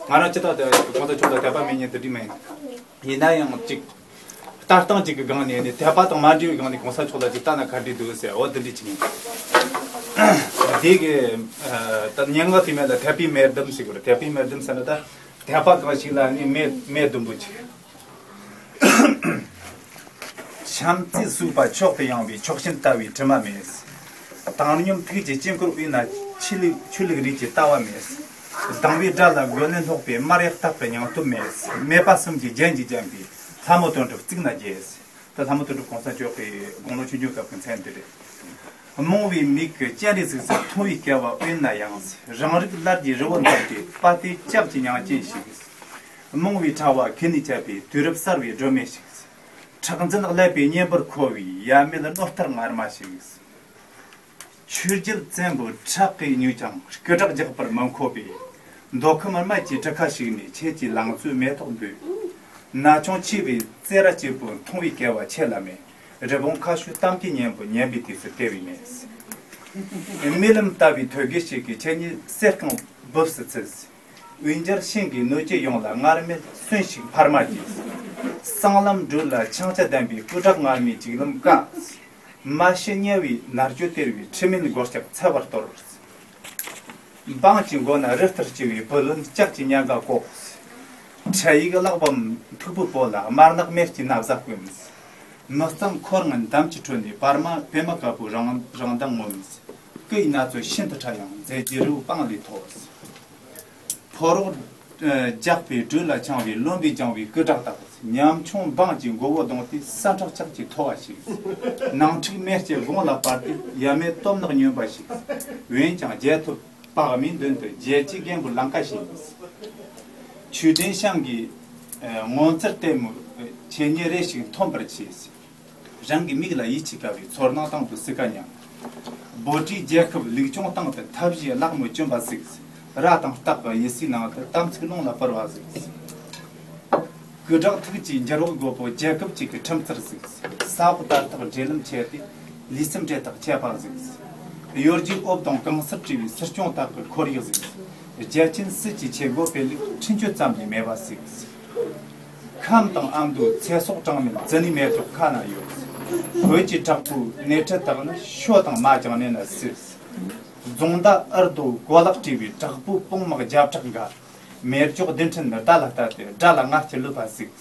ང་རང་སྤྱི་བཏང་དུ་གོང་ས་མཆོག་ལ་དད་པ་མེད་མཁན་དེ་འདྲ་མིན། ཡིན་ན་ཡང་ཅིག་ལྟ་སྟངས་ཅིག་གི་སྒང་ནས་ནི་དད་པ་དང་མ་འབྲེལ་བའི་སྒང་ནས་གོང་ས་མཆོག་ལ་ཅིག་ལྟ་ན་ག་འདྲ་འདུག་ཟེར་འོ་དེ་འདྲ་ཅིག་ཡིན། དེ་གི་ཨ་ད་སྙན་ངག་དེ་མིང་ལ་དད་པའི་མེ་ལྡུམ་ཟེར་གི་རེད། དད་པའི་མེ་ལྡུམ་ཟེར་ན་ད། དད་པ་གང་ཞིག་ལ་ནི་མེ་མེ་ལྡུམ་པོ་ཅིག་བྱམས་བརྩེས་བསྲུབས་པ་མཆོག་ཏུ་ཡངས་པའི་མཆོག་སྦྱིན་ལྟ་བུའི་དྲི་མ་མེད། བཏང་སྙོམས་ཐུགས་ཀྱི་དཀྱིལ་འཁོར་དབུས་ན་ཆོས་ལུགས་ཆོས་ལུགས་རིས་ཀྱི་ལྟ་བ་མེད། སྡང་བའི་དགྲ་ལ་རྒོལ་ནས་སློག་པའི་དམར་ཡག་ལྟག་ཏུ་མྱང་སྟོབས་མེད། མེད་པ་གསུམ་གྱི་རྒྱན་གྱིས་བརྒྱན་པའི་ལྷ་མོ་དོན་གྲུབ་གཙུག་ན་རྒྱས། ད་ལྷ་མོ་དོན་གྲུབ་གོང་ས་མཆོག་གི་དགུང་ལོ་ཆུང་ཆུང་སྐབས་ཀྱི་མཚན་འདི་རེད། རྨོངས་པའི་མིག་གིས་སྤྱན་རས་གཟིགས་སུ་མཐོང་བའི་སྐལ་བ་དབེན་ན་ཡང་། རང་རིག་སླར་གྱིས་རི་བོ་འདབས་ཀྱི་དཔལ་དེ་སྐྱབས་ཀྱི་མྱང་ཅན་ཞིག་རྨོངས་པའི་ཕྲ་བ་ཁས་ནས་བཅད་པའི་དུས་རབས་གསར་བའི་སྒྲོན་མེ་ཞིག་ཁྲག་འཛིན་ཀླད་པའི་གཉེན་པོར་འཁོལ་བའི་ཡབ་མེས་ནོར་ཐར་ངར་མ་ཞིག་ཆོས་བརྒྱུད་བཙན་པོའི་ཁྲག་གིས་མྱོས་ཀྱང་སྐུ་དྲག་རྒྱག་པར་མི་མཁོ་བའི། མདོ་ཁམས་སྨད་ཀྱི་གྲུ་ཁ་ཞིག་ནས་ཁྱེད་ཀྱི་ལང་ཚོའི་མེ་ཏོག་འབུས། ན་ཆུང་ཆེ་བའི་རྩེ་ར་སྐྱིད་པོ་མཐོང་བའི་སྐལ་བ་ཁྱེད་ལ་མེད། རི་བོང་ཁ་ཤོད་གཏམ་གྱི་སྙན་པོ་ཉན་པའི་དུས་སུ་དེ་བས་མེད། རྨི་ལམ་ལྟ་བུའི་ཐོད་རྒལ་ཞིག་གིས་ཁྱེད་ཉིད་གསེར་རྐང་འབུབས་སུ་ཚུད། འོས་འགྱུར་ཤིང་གི་སྣོད་ཀྱི་ཡོངས་ལ་སྔར་མེད་གསོན་ཞིག་འཕར་མ་གྱིས། སྲང་ལམ་བགྲོད་ལ་འཕྱང་ཆ་ལྡན་པའི་སྐུ་དྲག་ངར་མའི་འཇིགས་ལམ་བཀག་མ་ཤི་དམྱལ་བའི་མནར་གཅོད་སྟེར་བའི་འཁྲུལ་མེད་སྒོ་ལྕགས་འཚལ་བར་གཏོར། འབངས་ཀྱི་མགོ་ན་རི་ལྟར་ལྕི་བའི་བུ་ལོན་ལྕགས་ཀྱི་སྙིང་ག་བཀོག་འཕྲལ་ཡིག་གླེགས་བམ་མཐུག་པོའི་པོ་ལ་དམར་ནག་མེར་གྱི་ན་བཟའ་བསྐོན། མི་གཙང་ཁོ་རང་འདམ་གྱི་ཁྲོད་ནས་བར་མ་པད་མ་དཀར་པོའི་རང་རང་མདངས་ངོམས། སྐུ་ཡི་ན་ཚོད་ཤིན་ཏུ་ཕྲ་ཡང་མཛེས་རྒྱུ་རི་བོ་སྤང་ལས་མཐོ། ཕོ་རོག་རྒྱགས་པའི་སྦྲུལ་ལ་འཆང་བའི་རློན་པས་བརྒྱངས་པའི་སྐུ་དྲག་དག་ཉམ་ཆུང་འབངས་ཀྱི་མགོ་བོ་བརྡུངས་ཏེ་ས་ཁྲག་ལྕགས་ཀྱིས་མཐོ་བ་ཞིག་ནང་འཁྲུག་མེ་ལྕེ་དགུང་ལ་སྤར་ཏེ་ཡབ་མེས་སྟོབས་ནག་སྨྱོན་པ་ཞིག་འོན་ཀྱང་རྒྱལ་ཐོབ་དཔག་མེད་མདུན་དུ་རྒྱལ་གཅེས་རྒན་པོ་ལང་ཀ་ཞིག་ཆོས་ལྡན་ཤང་གི་ངོ་མཚར་ལྟད་མོ་ཆེ་ཉེ་རེ་ཞིག་མཐོང་པར་བྱས། རང་གི་མིག་ལ་ཡིད་ཆེས་དཀའ་བའི་ཚོར་སྣང་དང་དུ་སྲིད་ཀ་མྱང་། བོད་རིགས་རྒྱལ་ཁབ་ལུགས་ཆུང་སྟེང་དུ་ཐབས་ཤེས་ལག་མོ་གྱོན་པ་ཟིག་ར་དང་སྟག་གི་གཡུལ་སའི་ནང་དུ་དམ་ཚིག་རླུང་ལ་སྤར་བ་ཟིག་སྐུ་དྲག་ཐུགས་ཀྱི་འགྱུར་བག་རྒོད་པོ་རྒྱལ་ཁབ་ཅིག་གི་ཁྲིམས་རྩར་ཟིག་ས་འོག་དར་ཐག་འབྲེལ་ལམ་ཆད་དེ་ལུས་སེམས་འབྲེལ་ཐག་ཆད་པ་ཟིག་གཡོ་སྒྱུའི་འོབ་དང་གང་སར་བྲིས་པའི་སྲིད་སྐྱོང་དག་གི་ཁོར་ཡུག་ཟིག་རྒྱལ་ཆེན་སྲིད་ཀྱི་ཆེ་སྒོ་སྤེལ་ལུགས་འཕྲིན་བཅོལ་ཙམ་ལས་མེད་པ་ཟིག་ཁམས་དང་ཨ་མདོའི་ཚེ་སྲོག་གྲངས་མེད་ཙི་ནི་མེ་ཏོག་ཁ་ན་ཡོད། བོད་ཀྱི་དྲག་པོའི་སྣེ་ཁྲིད་དག་ནི་ཤོ་དང་མ་ཀྱང་ནས་ན་སྲིད། རྫོང་མདའ་ཨར་རྡོ་གོ་ལག་བྲིས་པའི་དྲག་པོའི་པང་མག་རྒྱབ་ཕྲག་འགའ། མེ་སྒྱོགས་ལྡེམ་ཕྲན་ནི་དགྲ་ལ་ལྟ་སྟེ་དགྲ་ལ་ང་རྒྱལ་ལུས་པ་ཟིག་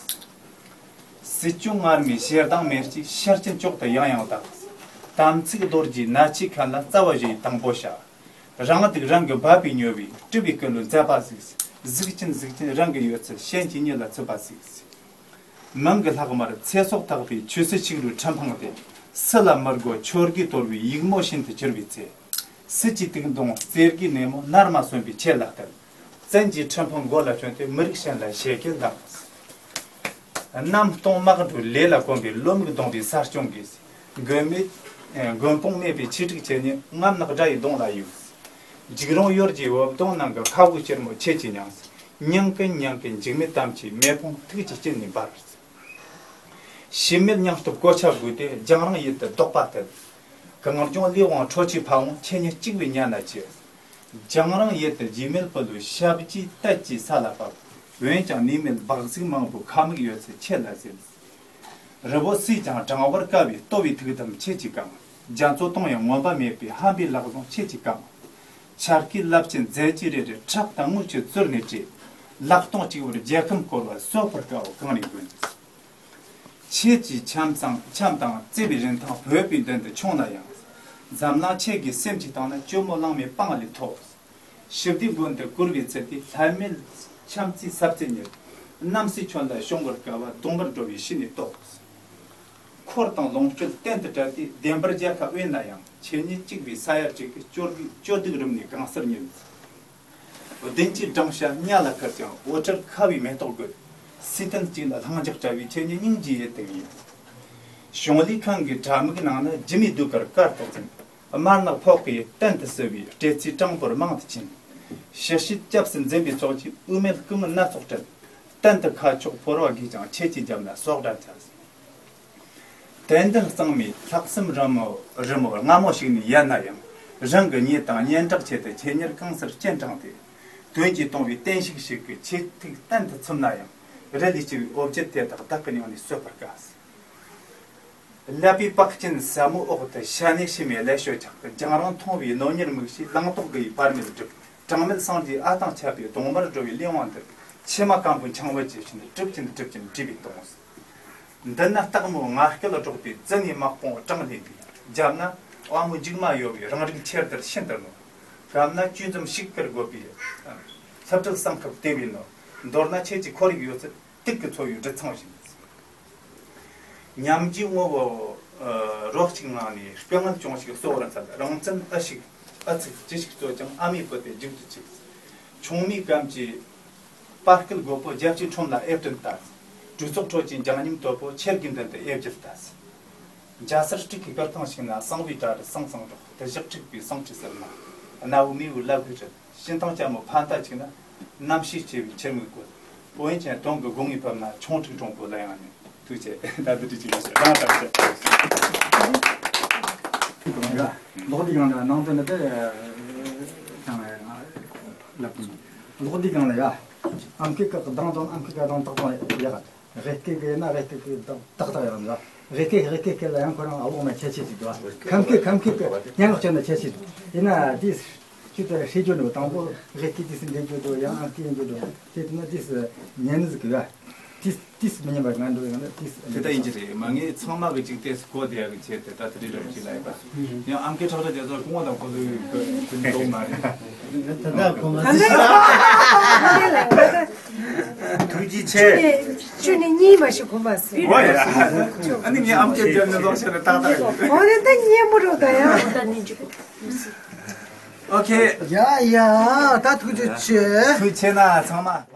སྲིད་སྐྱོང་ངར་མའི་ཞེ་སྡང་མེ་ལྕེ་ཤར་ཆེན་ཅོག་ཏུ་ཡང་ཡང་བཏབ། དམ་ཚིག་རྡོ་རྗེའི་ནད་ཆེ་མཁན་ལ་རྩ་བ་བཞེས་དང་པོ་བྱ། རང་སྡུག་རང་གིས་འབད་པས་ཉོ་བའི་སྤྲུལ་པའི་ཀུན་ལུས་མཛད་པ་ཟིག་གཟུགས་ཅན་གཟུགས་ཅན་རང་གི་ཡོད་ཚད་གཞན་གྱི་མྱི་ལ་ཚུད་པ་ཟིག་མིང་གི་ལྷག་མར་ཚེ་སྲོག་ཐག་པའི་ཆོས་སྲིད་ཆིག་རུའི་ཁྲིམས་འཕངས་ཏེ། སྲིད་ལ་མི་དགོས་ཆོས་དགེ་དོར་བའི་ཡུགས་མོ་ཤིན་ཏུ་གྱུར་བའི་ཚེ། སྲིད་ཀྱི་དུག་མདོངས་རྩེ་དགུའི་ནད་མོ་ནར་མ་སོན་པའི་ཆེད་ལ་བརྟེན། བཙན་གྱིས་ཁྲིམས་འཕངས་མགོ་ལ་བྱོན་ཏེ་མི་རིགས་གཞན་ལ་ཞེ་གེ་ལངས། གནམ་སྟོང་དམག་འགྲོའི་ལས་ལ་གོམས་པའི་བློ་མིག་ལྡོངས་པའི་ས་སྐྱོང་གིས། མགོན་མེད། མགོན་དཔུང་མེད་པའི་ཆེ་ཕྲུག་ཁྱེད་ཉིད་རྔམ་ནག་དགྲ་ཡི་གདོང་ལ་གཡུགས། འཇིགས་རུང་གཡོ་སྒྱུའི་འོབ་དོང་ནང་གི་ཁ་དབུགས་ཕྱིར་མོ་ཁྱེད་ཀྱིས་མྱངས། མྱང་གིན་མྱང་གིན་འཇིགས་མེད་དམ་ཆོས་མེ་ཕུང་ཐུགས་ཀྱི་དཀྱིལ་ནས་འབར། ཤི་མེད་སྙིང་སྟོབས་གོ་ཆ་བགོས་ཏེ་རྒྱང་རིང་ཡུལ་དུ་ལྡོག་པ་ཐལ། གངས་ལྗོངས་ལས་དབང་ཁྲོ་ཆུའི་ཕ་བོང་ཁྱེད་ཉིད་གཅིག་པའི་ཉ་ན་ཆེ། རྒྱང་རིང་ཡུལ་དུ་རྗེས་མེད་སྤུ་ལུས་ཞབས་ཀྱིས་དལ་གྱིས་ས་ལ་བབས། འོན་ཀྱང་ནུས་མེད་སྦག་གཟུགས་མང་པོའི་ཁ་མིག་ཡོད་ཚད་ཁྱེད་ལ་ཟེར། རི་བོ་སུས་ཀྱང་དྲང་བར་དཀའ་བའི་ལྟོ་བའི་ཐུགས་དམ་ཁྱེད་ཀྱིས་བསྐངས། རྒྱ་མཚོ་དུང་ཡང་ངོམས་པ་མེད་པའི་ཧམ་པའི་ལག་ཟུང་ཁྱེད་ཀྱིས་བསྐངས། འཆར་ཀའི་རླབས་ཆེན་རྫས་ཀྱི་རེ་རེ་ཁྲག་དང་རྔུལ་གྱི་བཙོར་ནས་བྲིས། ལག་སྟོང་གཅིག་པུར་རྒྱལ་ཁམས་བསྐོར་བ་གསོད་པར་དཀའ་བ་གངས་རིའི་མགོན། ཁྱེད་ཀྱི་ཁྱམས་དང་ཁྱམས་དང་བརྩེ་བའི་རིན་ཐང་བོད་པའི་མདུན་དུ་ཆུང་ན་ཡང་། འཛམ་གླིང་ཁྱེད་ཀྱི་སེམས་ཀྱི་སྟེང་ན་ཇོ་མོ་གླང་མའི་པང་ལས་མཐོ། ཞི་བདེའི་མགོན་དུ་བཀུར་བའི་ཚུལ་དེ་ལྷད་མེད་ཁྱམས་རྩེའི་ས་བརྩེགས་ཉིད། གནམ་སའི་ཁྱོན་ལ་ཤོང་བར་དཀའ་བ་གདོང་པར་འགྲོ་བའི་ཤི་ནས་རྟོགས། འཁོར་དང་ལོངས་སྤྱོད་གཏན་དུ་བྲལ་ཏེ་བདེན་པར་རྒྱལ་ཁ་དབེན་ན་ཡང་ཁྱེད་ཉིད་གཅིག་པའི་ས་ཡ་གཅིག་གི་སྐྱོ་སྡུག་སྐྱོ་སྡུག་རུམ་ནས་གང་སར་ཉུལ། བདུན་གྱི་སྦྲང་ཤ་གཉའ་ལ་ཁུར་ཀྱང་འོད་འཕྲོས་ཁ་བའི་མེ་ཏོག་དགོད། སྲིད་དོན་གཅིག་ལ་ལྷིང་འཇགས་བྲལ་བའི་ཁྱེད་ཉིད་སྙིང་རྗེའི་ཡུལ་དུ་ངེས། གཞུང་ལས་ཁང་གི་དྲ་མིག་ནང་ན་སྒྱུ་མའི་ཟློས་གར་དཀར་དུ་འཛིན། དམར་ནག་ཕོག་གི་གཏན་དུ་བསུ་བའི་སྤྲེལ་ཚེའི་སྤྲང་པོར་མང་དུ་ཕྱིན། ཕྱི་བཤོལ་སྐྱབས་སུ་འཛིན་པའི་ཚོགས་ཀྱིས་དབུ་མེད་སྐུ་ངལ་སྣ་ཚོགས་བསྐྲུན། གཏན་དུ་ཁ་ཕྱོགས་ཕོར་བ་གིས་ཀྱང་ཁྱེད་ཀྱི་རྒྱབ་ན་སོག་སྒྲ་འཚལ། དད་འདུན་གཙང་མའི་ལྷག་བསམ་རི་མོ་རི་མོ་སྔ་མོ་ཞིག་ནས་ཡལ་ན་ཡང་། རང་གི་ཉེ་དང་སྙན་གྲགས་ཆེད་དུ་ཁྱེད་ཉིད་གང་སར་སྤྱན་དྲངས་ཏེ། དོན་གྱིས་སྟོང་བའི་བརྟན་བཞུགས་ཤིག་གིས་ཁྱེད་ཐུགས་གཏན་དུ་ཚིམ་ན་ཡང་། རི་ལས་ལྕི་བའི་འོ་བརྒྱལ་དེ་དག་བདག་གི་སྙིང་ནས་གསོད་པར་དཀའ། ཀླད་པའི་པགས་ཅན་ཟབ་མོའི་འོག་ཏུ་ཤ་ནས་ཕྱི་མའི་ཀླད་ཤོད་ཆགས། རྒྱང་རིང་མཐོང་བའི་སྣོད་གཉེར་མིག་ཤེས་ལང་ཏོག་གི་བར་མེད་བསྒྲིབས། གྲངས་མེད་སངས་རྒྱས་ཨ་ཐང་ཆད་པའི་གདོང་དམར་འགྲོ་བའི་ལས་དབང་འདིར། མཆི་མ་སྐམ་པོའི་འཕྱང་བུ་ཇི་བཞིན་གྲིབ་ཅིང་གྲིབ་ཅིང་བསྒྲིབས་པའི་དོང་། འདི་ན་སྟག་མོའི་ང་རྒྱལ་སྒྲོག་པའི་རྫི་ནས་དམག་དཔུང་དྲངས་ལེན་པའི་རྒྱབ་ན། དབང་མོའི་མཇུག་མ་གཡོ་བའི་རང་རིགས་ཁྱེར་དར་ཤིན་ཏུ་རྣོ། གབ་ན་བཅུད་འཛོམས་ཤིག་ཀར་དགོད་པའི་སླུ་བྲིད་གསང་ཁབ་དེ་བས་རྣོ། མདོར་ན་ཁྱེད་ཀྱི་ཁོར་ཡུག་ཡོད་ཚད་དུག་གི་ཚོ་བའི་སྦྲུལ་ཚང་བཞིན། ཉམས་ཀྱི་ངོ་བོ་རོ་གཅིག་ངང་ནས་སྐྱོ་ངལ་ཅུང་ཞིག་གསོ་བར་འཚལ། རང་བཙན་ཨ་ཞིག་ཨ་ཚིག་ཅི་ཞིག་རྩོད་ཀྱང་ཨ་མའི་བུ་དེ་རྒྱུག་ཏུ་ཆུག་ཆུང་མའི་གམ་གྱི་པར་སྐུད་རྒོད་པོ་རྒྱབ་ཀྱི་ཁྲོམ་ལ་ཨེབ་སྟོན་ལྟ། གྲོས་ཚོགས་ཁྲོད་ཀྱི་འཇང་མཉམ་དོད་པོ་ཁྱེད་ཀྱི་མདུན་དུ་ཨེབ་གྱིར་ལྟ། འཇའ་ཟེར་སྤྲུག་གི་སྐར་ཐང་ཞིག་ན་གསང་བའི་གྲྭ་རུ་སང་སང་སྒྲོག་དུ་བཞག་འཁྲིག་པའི་སང་ཁྲི་ཟེར་ན། གནའ་བོའི་མེས་པོའི་བླ་གོས་རེད། སྤྱིར་བཏང་ལྕམ་མོ་ཕ་མཐའ་གཅིག་ན་རྣམ་ཤེས་སྐྱེ་བའི་ཕྱིར་མིག་བཀོད། འོན་ཀྱང་དོན་གྱི་སྒོ་ངའི་ཕུབ་ན་ཆུང་འཁྲིག་གྲོང་པོ་ལ་ཡང་ཉོན། ཐུགས་རྗེ་ཆེ། ད་འདི་འདྲ་ཅིག་ཡིན་ཞེས་རང་ལྟར་བཤད། ལོག་འདི་གང་ལ་ནང་དོན་དེ་ཀྱང་ལབ་དགོས། ལོག་འདི་གང་ལ་ཡ། ཨམ་སྐད་ཀྱི་གདངས་དང་ཨམ་སྐད་ཀྱི་གདངས་ཏག་ཏག་ཡག་རེད་སྐད་ཀྱི་ཡིན་ན་རེད་སྐད་ཀྱི་ཏག་ཏག་ཡག་འདུག་རེད་སྐད་རེད་སྐད་སྐད་ལ་ཡང་ཁོ་རང་ཨ་ལོག་ན་ཁྱད་ཆོས་ཅིག་འདུག་ཁམས་སྐད་ཁམས་སྐད་ཀྱི་སྙན་ངག་བྱས་ན་ཁྱད་ཆོས་འདུག་ཡིན་ན་དེས་ཅི་ལྟར་ཤེས་རྒྱུ་འདུག་དང་པོ་རེད་སྐད་དེས་འདྲེན་རྒྱུ་འདུག་ཡང་ཨམ་སྐད་ཡིན་རྒྱུ་འདུག་དེ་དུས་ན་དེས་ཉན་ནི་ཟིག་གི་ཡ། དེས་དེས་མི་ཉན་པ་ང་འདུག་ཡང་ན་དེས་དེ་ལྟ་ཡིན་གྱི་རེད། མ་ངས་ཚང་མ་གི་ཅིག་ཏེས་གོ་བདེ་ཡག་གི་ཆེད་དུ་ད་དེ་རིགས་རབ་ཅིག་ལ་ཡོད་པ། ཡང་ཨམ་སྐད་ཁྲག་ཁྲག་རྒྱ་མཚོ་སྐུ་ངོ་དང་ཁོ་ཚོའི་གི་གི་འདུག་མ་རེད། ད་ལྟ་གོ་མ་ཟིན། ཐུགས་རྗེ་ཆེ། ཁྱོད་ནི་གཉིས་མ་ཞིག་གོ་མ་ཟིན། ཨོ་ཡ། ཨ་ནི་ངས་ཨམ་སྐད་རྒྱབ་ནས་ལོག་ཤེས་ནས་ཏག་ཏག་ཡོད། འོ་ནི་ད་ཉན་མོ་རོ་ད་ཡ། ཨོ་ཁེ། ཡ་ཡ་ད་ཐུགས་རྗེ་ཆེ། ཐུགས་ཆེ་ན་ཚང་མ།